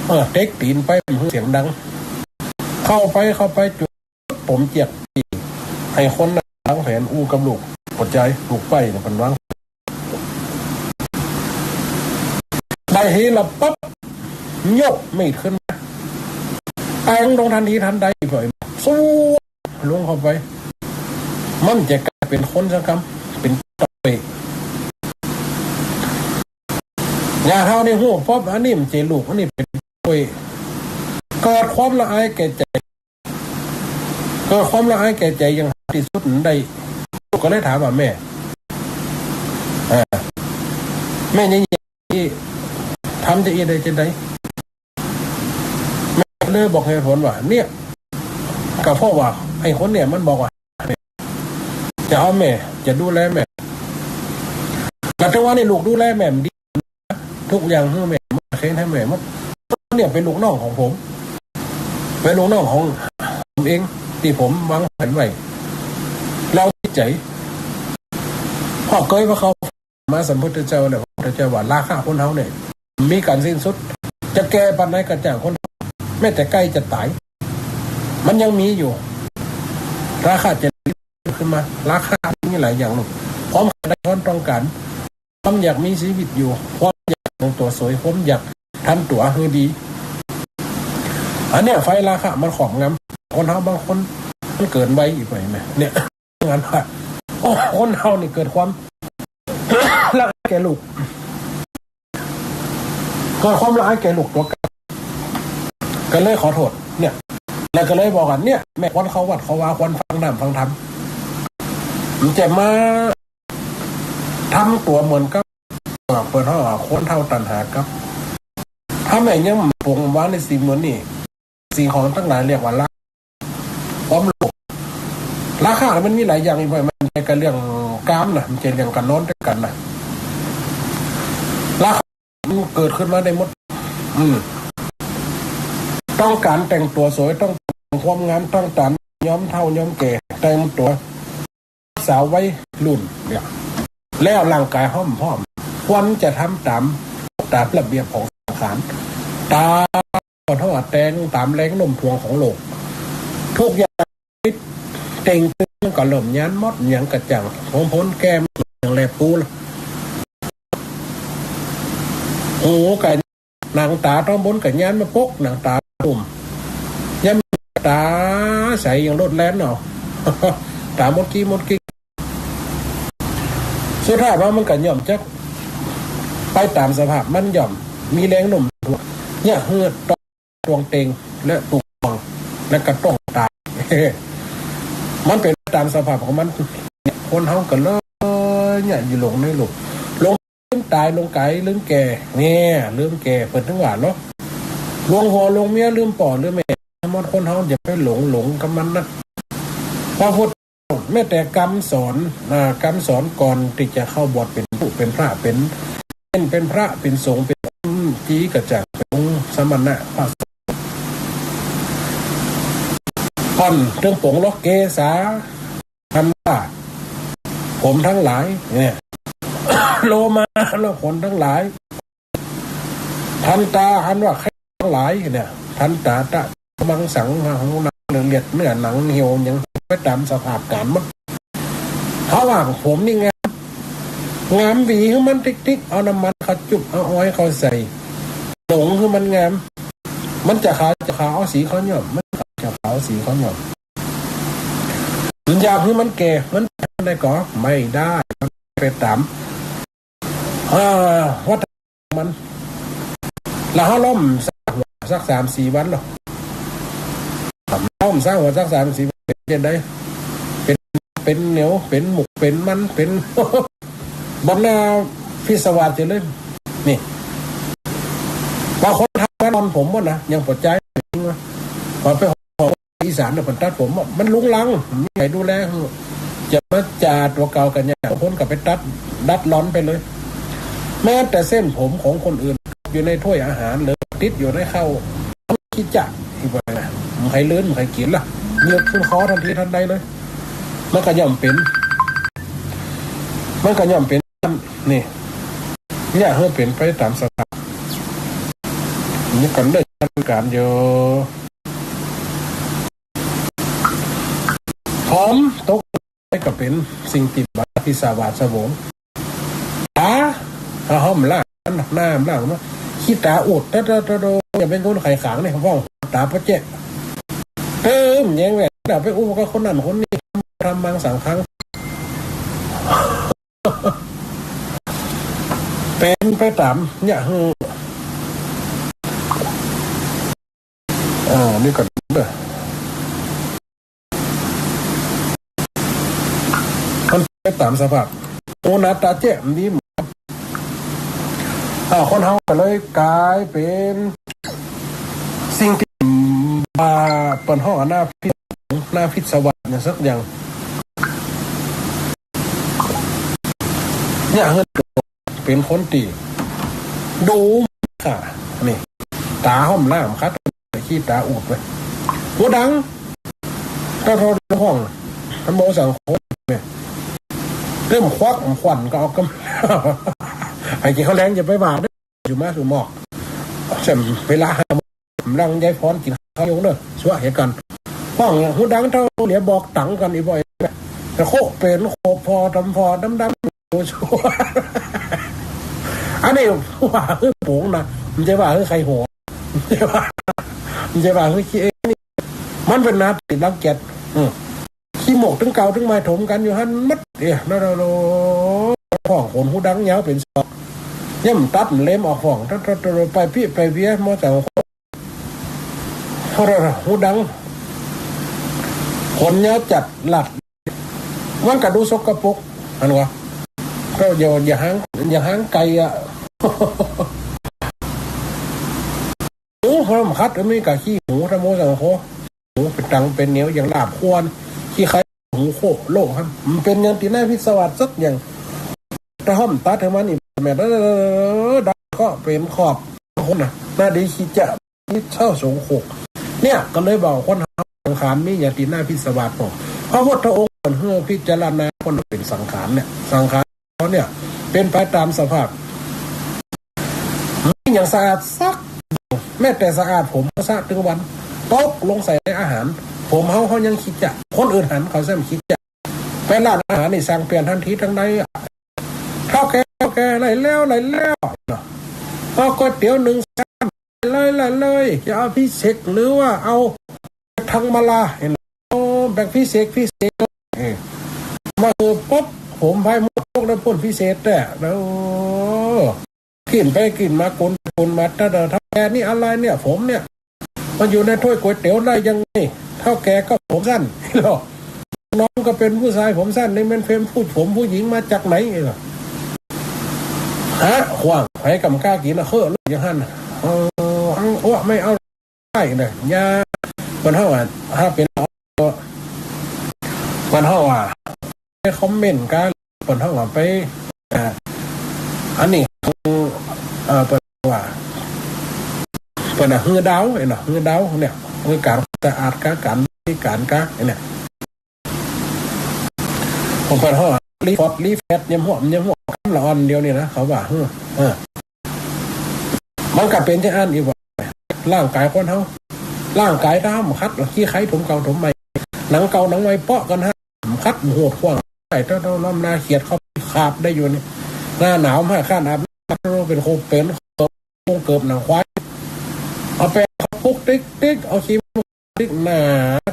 เออ เต็กตี๋นไป หื้อเสียงดัง เข้าไป เข้าไปจุดป๋มเจียก หื้อคนวางแผนอู้กับลูก หัวใจ๋ ลูกไปเนี่ย เปิ้นวาง ได้ทีละปั๊บ ยกมีดขึ้นมา แตงลงตันทีตันใด ปล่อย สู้ ลงเข้าไป มันจะก๋ายเป๋นคนสักกำ เป๋นตะเปะ ย่าเฒ่านี่ฮู้ปั๊บ อันนี้มันเป๋นลูก อันนี้เป๋นตะเปะ เกิดความละอายแก่ใจ๋ เกิดความละอายแก่ใจ๋อย่างตี้สุดได้ ลูกก็เลยถามว่า แม่ อ่า แม่ยัง ทำจะอี้ได้จะใด แม่เลยบอกเหตุผลว่า เนี่ย ก็เพราะว่าไอ้คนเนี่ยมันบอกว่า จะเอาแม่ จะดูแลแม่ แล้วแต่ว่านี่ลูกดูแลแม่มันดี ทุกอย่างหื้อแม่หมด เคนหื้อแม่หมด เนี่ยเป๋นลูกน้องของผม เป๋นลูกน้องของผมเอง ตี้ผมวางแผนไว้ เฮาดีใจ๋ เพราะเกยว่าเขา มาสำพุทธเจ้าแล้ว พุทธเจ้าว่าราคะคนเฮาเนี่ย มีก๋านสิ้นสุด จะแก่ปานใดก็จ้าง คน แม้แต่ใก้จะต๋าย มันยังมีอยู่ ราคะจะขึ้นมา ราคะมีหลายอย่างลูก ความใฝ่ได้ ความต้องก๋าน ความอยากมีจีวิตอยู่ ความอยากแต่งตั๋วสวย ความอยากทำตั๋วหื้อดี อันเนี้ยไฟราคะมันครอบงำ คนเฮาบางคนมันเกินวัยอีกไปนะ เนี่ย งานว่า โอ้ คนเฮานี่เกิดความ ละอายแก่ลูก เกิดความละอายแก่ลูกตั๋วเก่า ก็เลยขอโต้ษ เนี่ย แล้วก็เลยบอกกั๋น เนี่ย แม่ควรเข้าวัดเข้าวา ควรฟังธรรม ฟังธรรม มันจะมาทำตั๋วเหมือนกับ เอ่อ เปิ้นฮ้องว่าคนเฒ่าตัณหากับ ถ้าแม่ยังปลงวางในสิ่งเหล่านี้ สิ่งของตังหลายเรียกว่ารา ความโลภ ราคะมันมีหลายอย่างอีกไป มันบ่ใจ้กั๋นเรื่องก๋ามนะ มันบ่ใจ้เรื่องก๋านนอนตวยกั๋นนะ ราคะมันเกิดขึ้นมาได้หมด อืม ต้องก๋านแต่งตั๋วสวย ต้องก๋านความงาม ต้องก๋านยอมเฒ่ายอมแก่ แต่งตั๋ว สาววัยรุ่นเนี่ย แล้วร่างก๋ายห้อมพร้อม ควรจะทำต๋าม ต๋ามระเบียบของสังขาร ต๋าม ขอโต้ษ แต่งต๋ามแรงโน้มถ่วงของโลก ทุกอย่างเต่งตึงมันก็เริ่มยานหมด หยังก็จ้าง ของผลแก้ม อย่างแลปูละ หูก็ หนังต๋าต๋อนบนก็ยานมาปก หนังต๋าลุ่ม ยามต๋าใสอย่างโลดแล่นเนาะ ต๋าหมดกี้หมดกี้ สุดท้ายว่ามันก็ย่อมจะไปต๋ามสภาพ มันย่อมมีแรงโน้มถ่วง เนี่ย หื้อตวงเต็ง และตุกวง และก็ต้องต๋าย มันเป๋นต๋ามสภาพของมัน คนเฮาก็เลยเนี่ย อยู่หลงในโลก หลง ลืมต๋าย หลงก๋าย ลืมแก่ เนี่ย ลืมแก่ เปิ้นถึงว่าเนาะ หลงผัว หลงเมีย ลืมป้อ ลืมแม่ หมด คนเฮาอย่าไปหลง หลงกับมันนะ พระพุทธ แม้แต่กำสอน อ่า กำสอนก่อนตี้จะเข้าบวชเป๋นผู้ เป๋นพระ เป๋น เป๋น เป๋นพระ เป๋นสงฆ์ เป๋นองค์จี๋กระจ่าง เป๋นองค์สมณะ พระสงฆ์ ก่อนเถิงปลงลอกเกสา อันว่าผมทั้งหลายเนี่ย โลมาอันว่าขนทั้งหลาย ทันตาอันว่าไข้ทั้งหลายเนี่ย ทันตาตะ มังสัง หนังเลือดเนื้อหนังเหี่ยวหยังไปต๋ามสภาพก๋านหมด เขาว่าผมนี่งาม งามหวีหื้อมันติ๊กๆ เอาน้ำมันเขาจุ่ม เอาออยล์เขาใส่ หลงหื้อมันงาม มันจะขาวจะขาวเอาสีเขาย้อม มันขาวจะขาวเอาสีเขาย้อม มันอยากหื้อมันแก่ มันได้ก่อ ไม่ได้ ไปต๋าม อ่า วัฏ มัน แล้วเฮาล้อมสักหัวสักสามสี่วันเนาะ ล้อมสักหัวสักสามสี่วัน เป๋นจั่งใด เป๋น เป๋นเหนียว เป๋นหมุก เป๋นมัน เป๋น บ่หน้าพิศวาสเสียเลย นี่ บางคนทำมาต๋อนผมหมดนะ ยังปวดใจ ว่าไป อีสานเนี่ย เปิ้นตัดผมอะ มันรุงรัง บ่มีใผดูแล จะมาจ่าตั๋วเก่ากั๋นเนี่ย บางคนก็ไปตัด ดัดลอนไปเลย แม้แต่เส้นผมของคนอื่น อยู่ในถ้วยอาหาร หรือติดอยู่ในข้าว ขี้จ๊ะ อีกว่านะ บ่ใผเลิ้น บ่ใผกิ๋นละ เหยือกขึ้นคอตันทีตันใดเลย มันก็ย่อมเป๋น มันก็ย่อมเป๋น นี่ เนี่ย หื้อเป๋นไปต๋ามสภาพ นี่กั๋นเด้อ จัดก๋านอยู่ ผมตกไปก็เป๋นสิ่งตี้บ่พิศวาสสวง ต๋า เอาห้อมล้าง น้ำล้างมา ขี้ต๋าอุด ตะ ตะ ตะ โด อย่าเป๋นคนไข้ขางนี่ ฟ้องต๋าปะเจ๊ะ เติมแยงแหวน เอาไปอู้กับคนนั้นคนนี้ ธัมมังสังฆัง เป๋นไปต๋าม เนี่ย หื้อ อ่า นี่ก็เด้อ มันไปต๋ามสภาพ โอ หน้าต๋าเจ๊ะ มันดี อ่า คนเฮาก็เลยก๋ายเป๋นสิ่งตี้บ่า เปิ้นฮ้องหน้าพิศ หน้าพิศวาสอย่างสักอย่าง เนี่ย หื้อเป๋นคนตี้ ดูค่ะ นี่ ต๋าห้อมล้างครับ ขี้ต๋าอุดไป หูดัง ตะโทนห้อง มันบ่สังคมเนี่ย เริ่มควักขวัญก็เอากำ ไอ้เจ้าเขาแรงอย่าไปว่าเด้อ อยู่มาสู่หมอก เสียเวลาห้าโมง กำลังยายพรกิ๋นข้าวอยู่เนอะ ชั่วเหตุการณ์ ห้องเนี่ย หูดังเต้าเหลียบอกตังกั๋นอีบ่อย แต่โคเป๋นโคพอดำพอดำดำ โอ้ ชั่ว อันนี้ว่าหื้อโป๋งนะ บ่ใจ้ว่าหื้อใค่หัว บ่ใจ้ว่า บ่ใจ้ว่าหื้อขี้เอ๊ะนี่ มันเป๋นหน้าตี้รังเกียจ อืม ขี้หมกตึงเก่าตึงใหม่ถมกั๋นอยู่หั้นหมด เอ๊ะ แล้ว แล้ว แล้ว พ่องขนหูดังยาวเป๋นศอก ย่ำตัดเล็มออกพ่อง ตัด ตัด ตัด ไปปี้ไปเวีย มอเตอร์ไซค์ โอ้โห หูดัง ขนยาวจัดลัด มันก็ดูสกปรก หันก่อ ก็อย่า อย่าหาง อย่าหางไก่อะ โอ้ พระมขัด มีกะขี้หมู ธรรมโมสังโฆ หมูเป๋นตังเป๋นเหนียว อย่างลาบควร ขี้ไข่ หมูโคโลกครับ มันเป๋นอย่างตี้หน้าพิศวาสสักอย่าง ตะห้อมตัดหื้อมันนี่ แม่น เออ ดังก็เป๋นขอบคนนะ หน้าดีขี้จ๊ะ นี่เศร้าโศกโศก เนี่ย ก็เลยบอกคนเฮาสังขารมีอย่างตี้หน้าพิศวาสพอ พระพุทธองค์เปิ้นหื้อพิจารณาคนเป๋นสังขารเนี่ย สังขารเนี่ย เป๋นไปต๋ามสภาพ มีอย่างสะอาดสัก แม้แต่สะอาดผมก็สะตึงวัน ตกลงใส่ในอาหาร ผมเฮา เฮายังขี้จ๊ะ คนอื่นหันเขาแซ่มขี้จ๊ะ ไปร้านอาหารนี่สั่งเปลี่ยนตันทีตังใดอะ เฒ่าแก่ เฒ่าแก่ ได้แล้ว ได้แล้ว เนาะ เอาก๋วยเตี๋ยวนึ่งชาม ได้เลย ได้เลย จะเอาพิเศษหรือว่าเอาธรรมดา หัน โอ้ แบบพิเศษ พิเศษ เออ มาหื้อปุ๊บ ผมไพร่หมด พวกนั้นพ่นพิเศษแต๊ แล้ว กิ๋นไปกิ๋นมา กวนไปกวนมา แต่เฒ่าแก่นี่อะไรเนี่ย ผมเนี่ย มันอยู่ในถ้วยก๋วยเตี๋ยวได้ยังไง เฒ่าแก่ก็ผมสั้น น้องก็เป๋นผู้ชายผมสั้น นี่มันเป๋นผู้ ผมผู้หญิงมาจากไหนล่ะ ฮะ ขว้าง ใผก็บ่กล้ากิ๋นอะ เฮ้อ อย่างหั้นน่ะ เออ เอา โอ้ ไม่เอา ได้นะ อย่า เปิ้นฮ้องว่า ถ้าเป๋น เปิ้นฮ้องว่า ไปคอมเมนต์กั๋น เปิ้นฮ้องว่าไป อ่า อันนี้ เอ่อ เปิ้นว่า เปิ้นน่ะ หื้อดาว เนาะ หื้อดาวเนี่ย หื้อก๋านสะอาดกา ก๋านบริก๋านกา เนี่ย ผมเปิ้นฮ้องรีฟอร์ด รีแฟต ยำฮวบ ยำฮวบ กำละอ่อนเดียวนี่นะ เขาว่า เออ เออ มันก็เป๋นจะอั้นอีกว่า ร่างก๋ายคนเฮา ร่างก๋ายถ้าบ่ขัด ขี้ไข้ถมเก่าถมใหม่ หนังเก่าหนังใหม่เปาะกั๋นฮะ ขัดโหดข่วางได้ เต้าๆ ล้อมนาเขียดเข้าขาบได้อยู่นี่ หน้าหนาวมาข้าอาบน้ำ เป๋นโคเป๋น โครงเกิบหนังควาย เอาแป้งเขาปุ๊กติ๊กติ๊ก เอาครีมติ๊กหน้า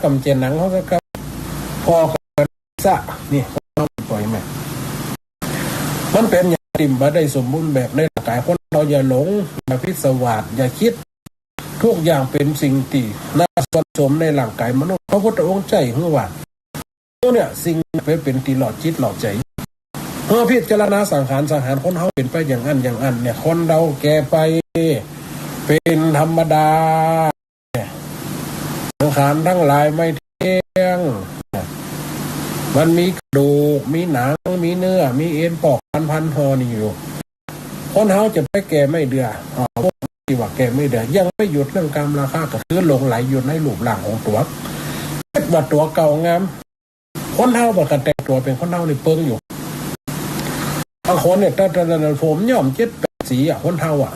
ก่ำเจียนหนังเขาซะครับ พอกันซะ นี่ ปล่อยแม่ มันเป๋นอย่างตี้บ่ได้สมบูรณ์แบบในร่างก๋ายคนเฮา อย่าหลง อย่าพิศวาส อย่าคิด ทุกอย่างเป๋นสิ่งตี้น่าสวนสมในร่างก๋ายมนุษย์ พระพุทธองค์ใจ้หื้อว่า เนี่ย สิ่งเป๋นตี้หล่อจิตหล่อใจ๋ เมื่อพิจารณาสังขาร สังขารคนเฮาเป๋นไปอย่างอั้นอย่างอั้นเนี่ย คนเฮาแก่ไปเป๋นธรรมดา สังขารตังหลายไม่เที่ยง มันมีกระดูก มีหนัง มีเนื้อ มีเอ็นปอกพันพันห่อนี่อยู่ คนเฮาจะไปแก่ไม่เดื่อ อ่า พวกตี้ว่าแก่ไม่เดื่อ ยังไม่หยุดเรื่องกามราคะ ก็คือหลงใหลอยู่ในรูปร่างของตั๋ว คิดว่าตั๋วเก่างาม คนเฮาบ่ากั๋นแต่งตั๋วเป๋นคนเฮานี่เปิงอยู่ บางคนเนี่ย แต่ แต่ แต่ ผมย้อมเจ็ดแปดสีอะ คนเฮาอะ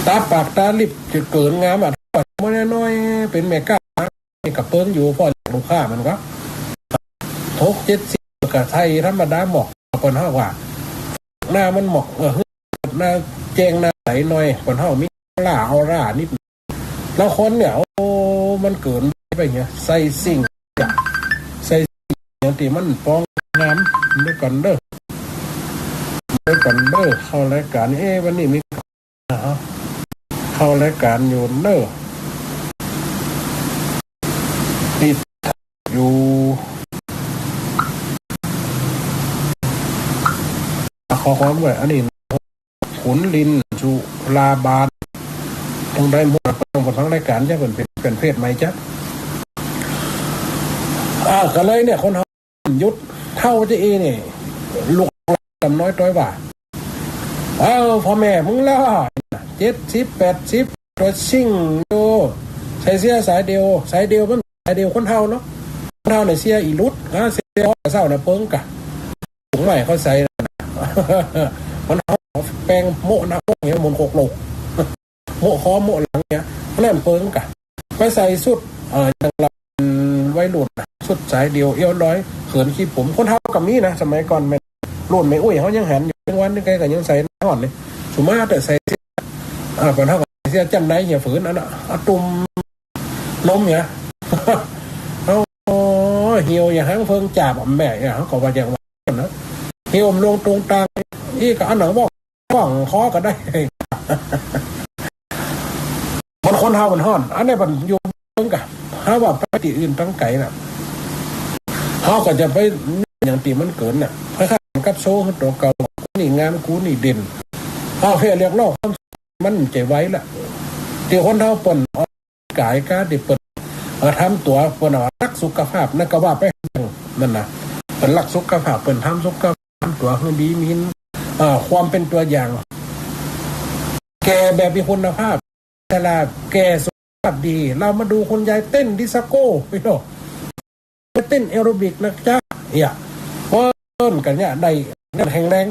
ต๋าปากต๋าลิปจะเกิ๋นงามอะ ถ้าว่ามัวน้อยๆ เป๋นแม่ก๊า นี่ก็เปิงอยู่ เพราะลูกค้ามันก็ หกเจ็ดสีก็ใส่ธรรมดา หมอก คนเฮาว่า หน้ามันหมอก เออ หน้าแจ้งหน้าใสหน่อย คนเฮามีออร่า ออร่านิด แล้วคนเนี่ย โอ้ มันเกิ๋นไปเนี่ย ใส่สิ่ง ใส่สิ่งอย่างตี้มันปองงาม เดี๋ยวก่อนเด้อ เดี๋ยวก่อนเด้อ เข้ารายการ เอ๊ะ วันนี้มี เข้ารายการอยู่เด้อ ติดอยู่ ข้อความไว้ อันนี้ ขุนรินทร์ จุฬาบาล ตรงใดหมด ต้องหมดทั้งรายการ จะเป๋น เป๋น เป๋นเพจใหม่จ๊ะ อ่า ก็เลยเนี่ย คนเฮาหยุดเฒ่าจะอี้นี่ ลูกหลานกำน้อยต้อยว่า เออ พ่อแม่มึงล่ะ เจ็ดสิบ แปดสิบ ตั๋วซิ่งอยู่ ใส่เสื้อสายเดี่ยว สายเดี่ยวมัน สายเดี่ยวคนเฒ่าเนาะ คนเฒ่าเนี่ยเสื้ออีหลุดนะ เสื้อเศร้าน่ะเปิงก่ะ ถุงใหม่เขาใส่น่ะ มันเอาแป้งโมะหน้าอกเนี่ย หมุนโขกโหลก โมะคอโมะหลังเนี่ย เพราะนั้นเปิงก่ะ ไปใส่ชุด เอ่อ อย่างละวัยรุ่นน่ะ ชุดสายเดี่ยวเอวลอย เขินขี้ปุ๋ม คนเฒ่าก็มีนะ สมัยก่อนแม่ รุ่นแม่อุ๊ยเฮายังหันอยู่ วันนี้ใครก็ยังใส่ฮ้อนเลย สุมาแต่ใส่เสื้อ อ่า ก่อนเฒ่าก็ใส่เสื้อจั้นในเหี่ยฝืนอันน่ะ เอาตุ่มนมเนี่ย โอ้ เหี่ยวอย่างหางเพิงจาบอะแม่เนี่ย เขาก็ว่าอย่างว่านะ เหี่ยวลงตรงตาง อี้ก็เอาหนังว่อง ว่องคอก็ได้ มันคนเฮามันฮ้อน อันนี้มันอยู่เมืองกะ ถ้าว่าไปตี้อื่นตั้งไก๋น่ะ เฮาก็จะไปอย่างตี้มันเกิ๋นน่ะ คล้ายๆ กับโชว์ตั๋วเก่า กูนี่งาม กูนี่เด่น เอาแค่เรียกร้องความ มันจะไหวละ ตี้คนเฮาเปิ้นออกก๋ายก้า ตี้เปิ้น เอ่อ ทำตั๋ว เปิ้นว่ารักสุขภาพ นั่นก็ว่าไป นั่นน่ะ เปิ้นรักสุขภาพ เปิ้นทำสุขภาพ ทำตั๋วหื้อดี มี เอ่อ ความเป๋นตั๋วอย่าง แก่แบบมีคุณภาพ ชราแก่สุขภาพดี เรามาดูคุณยายเต้นดิสโก้ พี่น้อง เต้นแอโรบิกนะจ๊ะ เนี่ย เปิ้นกั๋นเนี่ย ได้แข็งแรง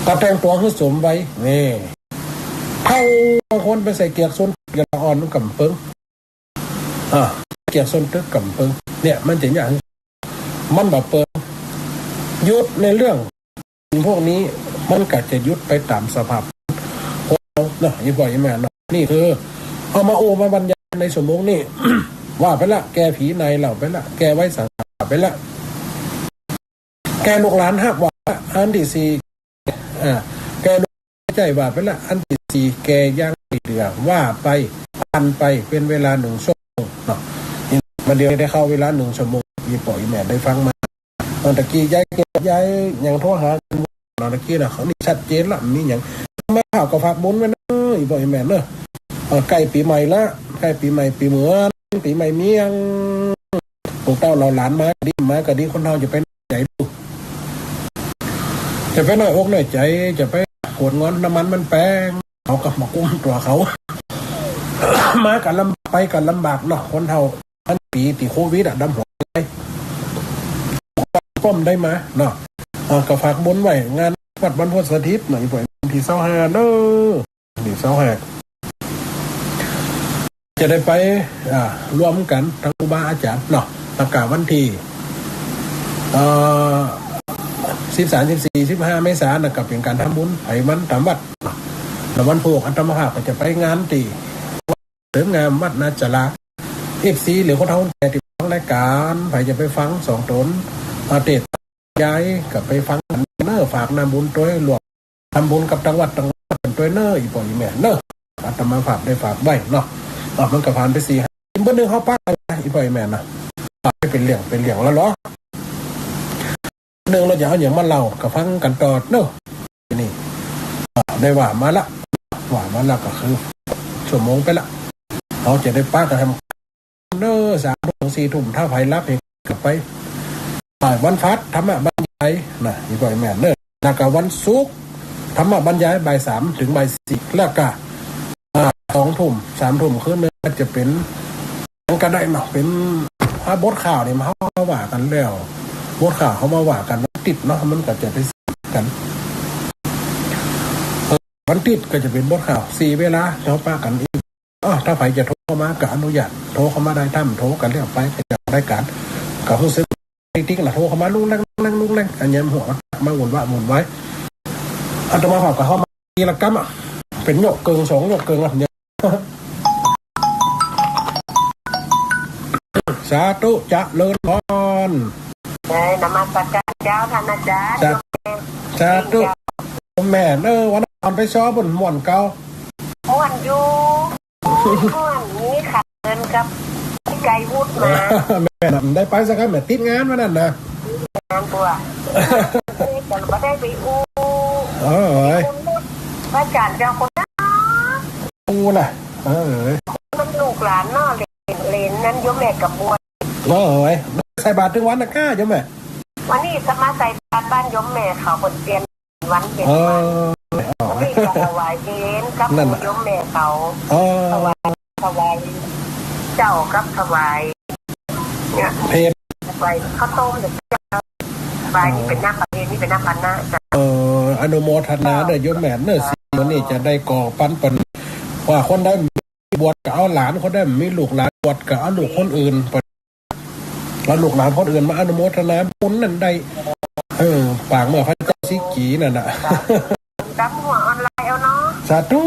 ก็แต่งตั๋วหื้อสมวัย นี่ เฒ่าบางคนไปใส่เกียกส้น เกียกอ่อนมันก่ำเปิง อ่า เกียกส้นตึกก่ำเปิง เนี่ย มันจะอย่าง มันบ่เปิง หยุดในเรื่องพวกนี้ มันก็จะหยุดไปต๋ามสภาพเนาะ อีพ่ออีแม่เนาะ นี่คือ เอามาโอ้มาบรรยายในชั่วโมงนี้ ว่าไปละ แก่ผีนายเหล่าไปละ แก่ไว้สังสารไปละ แก่ลูกหลานฮักว่าละ อันตี้สี่ อ่า แก่ลูกใจ๋ว่าไปละ อันตี้สี่ แก่ยังตี้เดือ ว่าไป ผ่านไป เป๋นเวลาหนึ่งชั่วโมงเนาะ นี่ มาเดี๋ยวได้เข้าเวลาหนึ่งชั่วโมง อีพ่ออีแม่ได้ฟังมา เออ ตะกี้ยายแก่ยายยังโทรหากั๋นเนาะ ตะกี้น่ะ เขานี่ชัดเจนละ มีหยัง แม่ข้าวก็ฝากบุญไว้นะ อีพ่ออีแม่เนาะ เออ ใก้ปี๋ใหม่ละ ใก้ปี๋ใหม่ ปี๋เหมือน ปี๋ใหม่เมียง ลูกเต้าเหล่าหลานมาดี มาก็ดี คนเฮาจะไปใจ๋ดู จะไปน้อยอกน้อยใจ๋ จะไปปวดงอน น้ำมันมันแปง เขาก็มากุ้มตั๋วเขา มาก็ลำ ไปก็ลำบากเนาะ คนเฮา มันปี๋ตี้โควิดอะ ดำหัวไป ป้อมได้มาเนาะ เอ่อ ก็ฝากบุญไว้งานวัดบรรพตสถิตเนาะ อีกวันตี้ซาวห้าเนาะ ตี้ซาวห้า จะได้ไป อ่า รวมกั๋นตังครูบาอาจ๋ารย์เนาะ แล้วก็วันตี้ เอ่อ สิบสาม สิบสี่ สิบห้า เมษานั่นก็เป๋นก๋านทำบุญไผมันต๋ามวัดเนาะ แล้ววันพูกอาตมาภาพก็จะไปงานตี้ เสริมงามวัดนาจารา เอฟซี หรือคนเฒ่าคนแก่ตี้ฟังรายก๋าน ใผจะไปฟังสองต๋น อ่า เตศน์ยายก็ไปฟังกั๋นเนาะ ฝากน้ำบุญตวย ร่วมทำบุญกับตังวัดตังวัดกั๋นตวยเนาะ อี่ป้ออี่แม่เนาะ อาตมาภาพได้ฝากไว้เนาะ อ่ะ มันก็ผ่านไปสี่ห้า เปิ้นนึ่งเข้าปาก อี่ป้ออี่แม่เนาะ อ่ะ เป๋นเรื่องเป๋นเรื่องแล้วเหรอ นึ่งเฮาจะเอาหยังมาเล่าก็ฟังกั๋นต่อเนาะ นี่ อ่า ได้ว่ามาละ ว่ามาละก็คือ ชั่วโมงไปละ เฮาจะได้ปะกั๋นทำเนาะ สามทุ่ม สี่ทุ่ม ถ้าใผหลับเฮงก็ไป อ่า วันพฤหัสธรรมบรรยายนะ อี่ป้ออี่แม่เนาะ แล้วก็วันศุกร์ธรรมบรรยายบ่ายสามเถิงบ่ายสี่ แล้วก็ อ่า สองทุ่ม สามทุ่มคืนนึ่งก็จะเป๋นหยังก็ได้เนาะ เป๋น อ่า บทข่าวนี่เฮามาว่ากั๋นแล้ว บทข่าวเฮามาว่ากั๋นวันติ๊ดเนาะ มันก็จะได้กั๋น เออ วันติ๊ดก็จะเป๋นบทข่าว สี่เวลา เฮาปะกั๋นอีก อ้อ ถ้าใผจะโทรเข้ามาก็อนุญาต โทรเข้ามาได้ ถ้าบ่โทรก็แล้วไป ก็จะรายก๋าน ก็ฮู้สึก ติ๊กๆ น่ะ โทรเข้ามาลุงแรง ลุงแรง ลุงแรง อันเนี้ยหัวมาวุ่นวาย วุ่นวาย อาตมาภาพก็เข้ามาทีละกำอะ เป๋นยกเกิ่ง สองยกเกิ่งอะเนี่ย สาธุ เจริญพร เอ้ย นมัสการเจ้า ท่านอาจ๋ารย์ สา สาธุ แม่เนาะ วันนั้นไปซ้อมบุญม่วนเก่า ม่วนอยู่ ม่วน นี่ค่ะ เดินกับพี่ไกรวุฒิมา แม่น่ะได้ไปสักครั้ง แม่ติดงานวันนั้นนะ งานตั๋ว แต่บ่ได้ไปอู้ เออ พระอาจ๋ารย์เจ้าคนนั้น อู้น่ะ เออ มันลูกหลานเนาะ เหลน เหลนนั้นโยมแม่กับบวช เออ ใส่บาตรตึงวันนะก้าโยมแม่ วันนี้จะมาใส่บาตรบ้านโยมแม่เขา เปิ้นเปลี่ยน วันเปลี่ยน เออ วัน วันนี้ก็ถวายเพลกับ นั่นน่ะ โยมแม่เขา เออ ถวาย ถวายเจ้ากับถวาย เนี่ย เพล ถวายข้าวต้มเด็กเจ้า ถวายนี่เป๋นน้ำประเพณี เป๋นน้ำปัณณะจ้ะ เออ อนุโมทนาเด้อโยมแม่เนาะ สี่มื้อนี้จะได้ก่อปันเปิ้น ว่าคนใดบวชก็เอาหลาน คนใดมีลูกหลานบวชก็เอาลูกคนอื่น เอาลูกหลานคนอื่นมาอนุโมทนาบุญนั่นได้ เออ ปางเมื่อพระเจ้าสิกีนั่นน่ะ กลับหัวออนไลน์เอาเนาะ สาธุ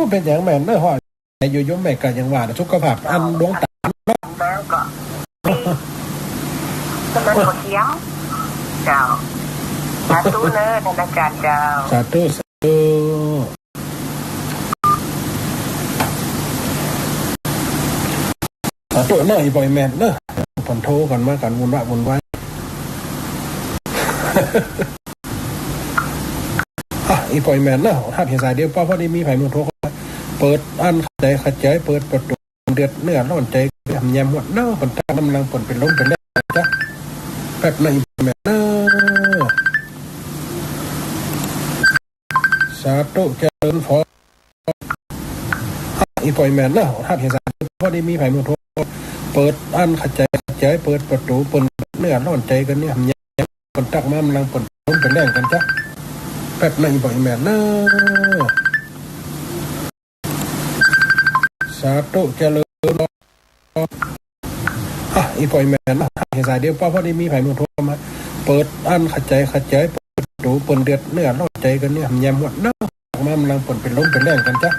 เป๋นอย่างแม่นเนาะ ฮ้อยอยู่โยมแม่ก็ยังว่าน่ะ สุขภาพอันดวงตาเนาะ แล้วก็ สมานก็เทียม เจ้า สาธุเนาะ ท่านอาจ๋ารย์เจ้า สาธุ สาธุ สาธุเนาะ อี่ป้ออี่แม่เนาะ เปิ้นโทรกั๋นมากั๋นวุ่นวาย วุ่นวาย อ่ะ อี่ป้ออี่แม่เนาะ ฮับเหียสายเดียว เพราะ พอดีมีใผหมู่โทรเข้ามา เปิดอันขัดใจ๋ ขัดใจ๋ เปิดประตู๋ เดือดเนื้อร้อนใจ๋ แยมหมดเนาะ เปิ้นตั๊กกำลังเปิ้นเป๋นลมเป๋นแรงจ้ะ แป๊บหนึ่ง อี่ป้ออี่แม่เนาะ สาธุ เจริญพร อี่ป้ออี่แม่เนาะ ฮับเหียสาย พอดีมีใผหมู่โทร เปิดอันขัดใจ๋ ขัดใจ๋ เปิดประตู๋ เปิ้นเนื้อร้อนใจ๋กั๋นเนี่ย เปิ้นตั๊กมากำลังเปิ้นลมเป๋นแรงกั๋นจ้ะ แป๊บหนึ่ง อี่ป้ออี่แม่เนาะ สาธุ เจริญพร อ่ะ อี่ป้ออี่แม่เนาะ ฮับเหียสายเดียว เพราะ พอดีมีใผหมู่โทรมา เปิดอันขัดใจ๋ ขัดใจ๋ เปิดประตู๋ เปิ้นเดือดเนื้อร้อนใจ๋กั๋นเนี่ย แยมหมดเนาะ มากำลังเปิ้นเป๋นลมเป๋นแรงกั๋นจ้ะ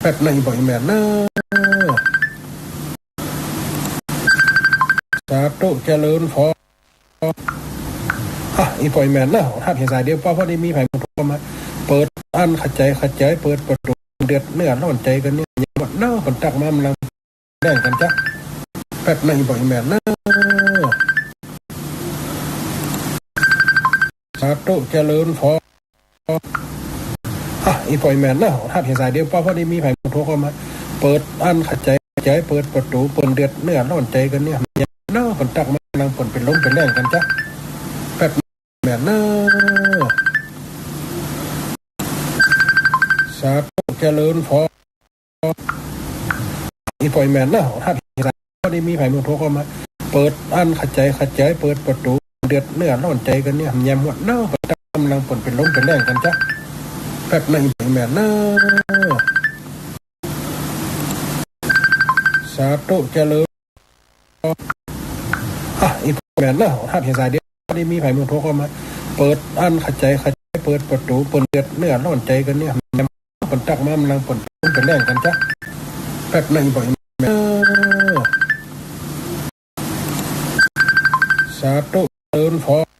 แป๊บหนึ่ง อี่ป้ออี่แม่เนาะ สาธุ เจริญพร อ่ะ อี่ป้ออี่แม่เนาะ ฮับเหียสายเดียว เพราะ พอดีมีใผหมู่โทรมา เปิดอันขัดใจ๋ ขัดใจ๋ เปิดประตู๋ เดือดเนื้อร้อนใจ๋กั๋นเนี่ย แยมหมดเนาะ เปิ้นตั๊กมากำลังแรงกั๋นจ้ะ แป๊บหนึ่ง อี่ป้ออี่แม่เนาะ สาธุ เจริญพร อ่ะ อี่ป้ออี่แม่เนาะ ฮับเหียสายเดียว เพราะ พอดีมีใผหมู่โทรเข้ามา เปิดอันขัดใจ๋ ขัดใจ๋ เปิดประตู๋ เปิ้นเดือดเนื้อร้อนใจ๋กั๋นเนี่ย แยมหมดเนาะ เปิ้นตั๊กมากำลังเปิ้นเป๋นลมเป๋นแรงกั๋นจ้ะ แป๊บหนึ่ง แม่เนาะ สาธุ เจริญพร อี่ป้ออี่แม่เนาะ ฮับเหียสาย พอดีมีใผหมู่โทรเข้ามา เปิดอันขัดใจ๋ ขัดใจ๋ เปิดประตู๋ เดือดเนื้อร้อนใจ๋กั๋นเนี่ย แหมหมดเนาะ เปิ้นตั๊กน้ำลังเปิ้นเป๋นลมเป๋นแรงกั๋นจ๊ะ แป๊บหนึ่ง อีแม่เนาะ สาธุเจริญ อ่ะ อีแม่เนาะ หับเหียสายเดียว ได้มีใผหมู่โทรเข้ามา เปิดอันขะใจ๋ ขะใจ๋ เปิดประตู๋ เปิ้นเดือดเนื้อร้อนใจ๋กั๋นเนี่ย แหมเปิ้นตั๊กน้ำลังเปิ้นเป๋นลมเป๋นแรงกั๋นจ๊ะ แป๊บหนึ่ง อีแม่เนาะ สาธุเจริญพร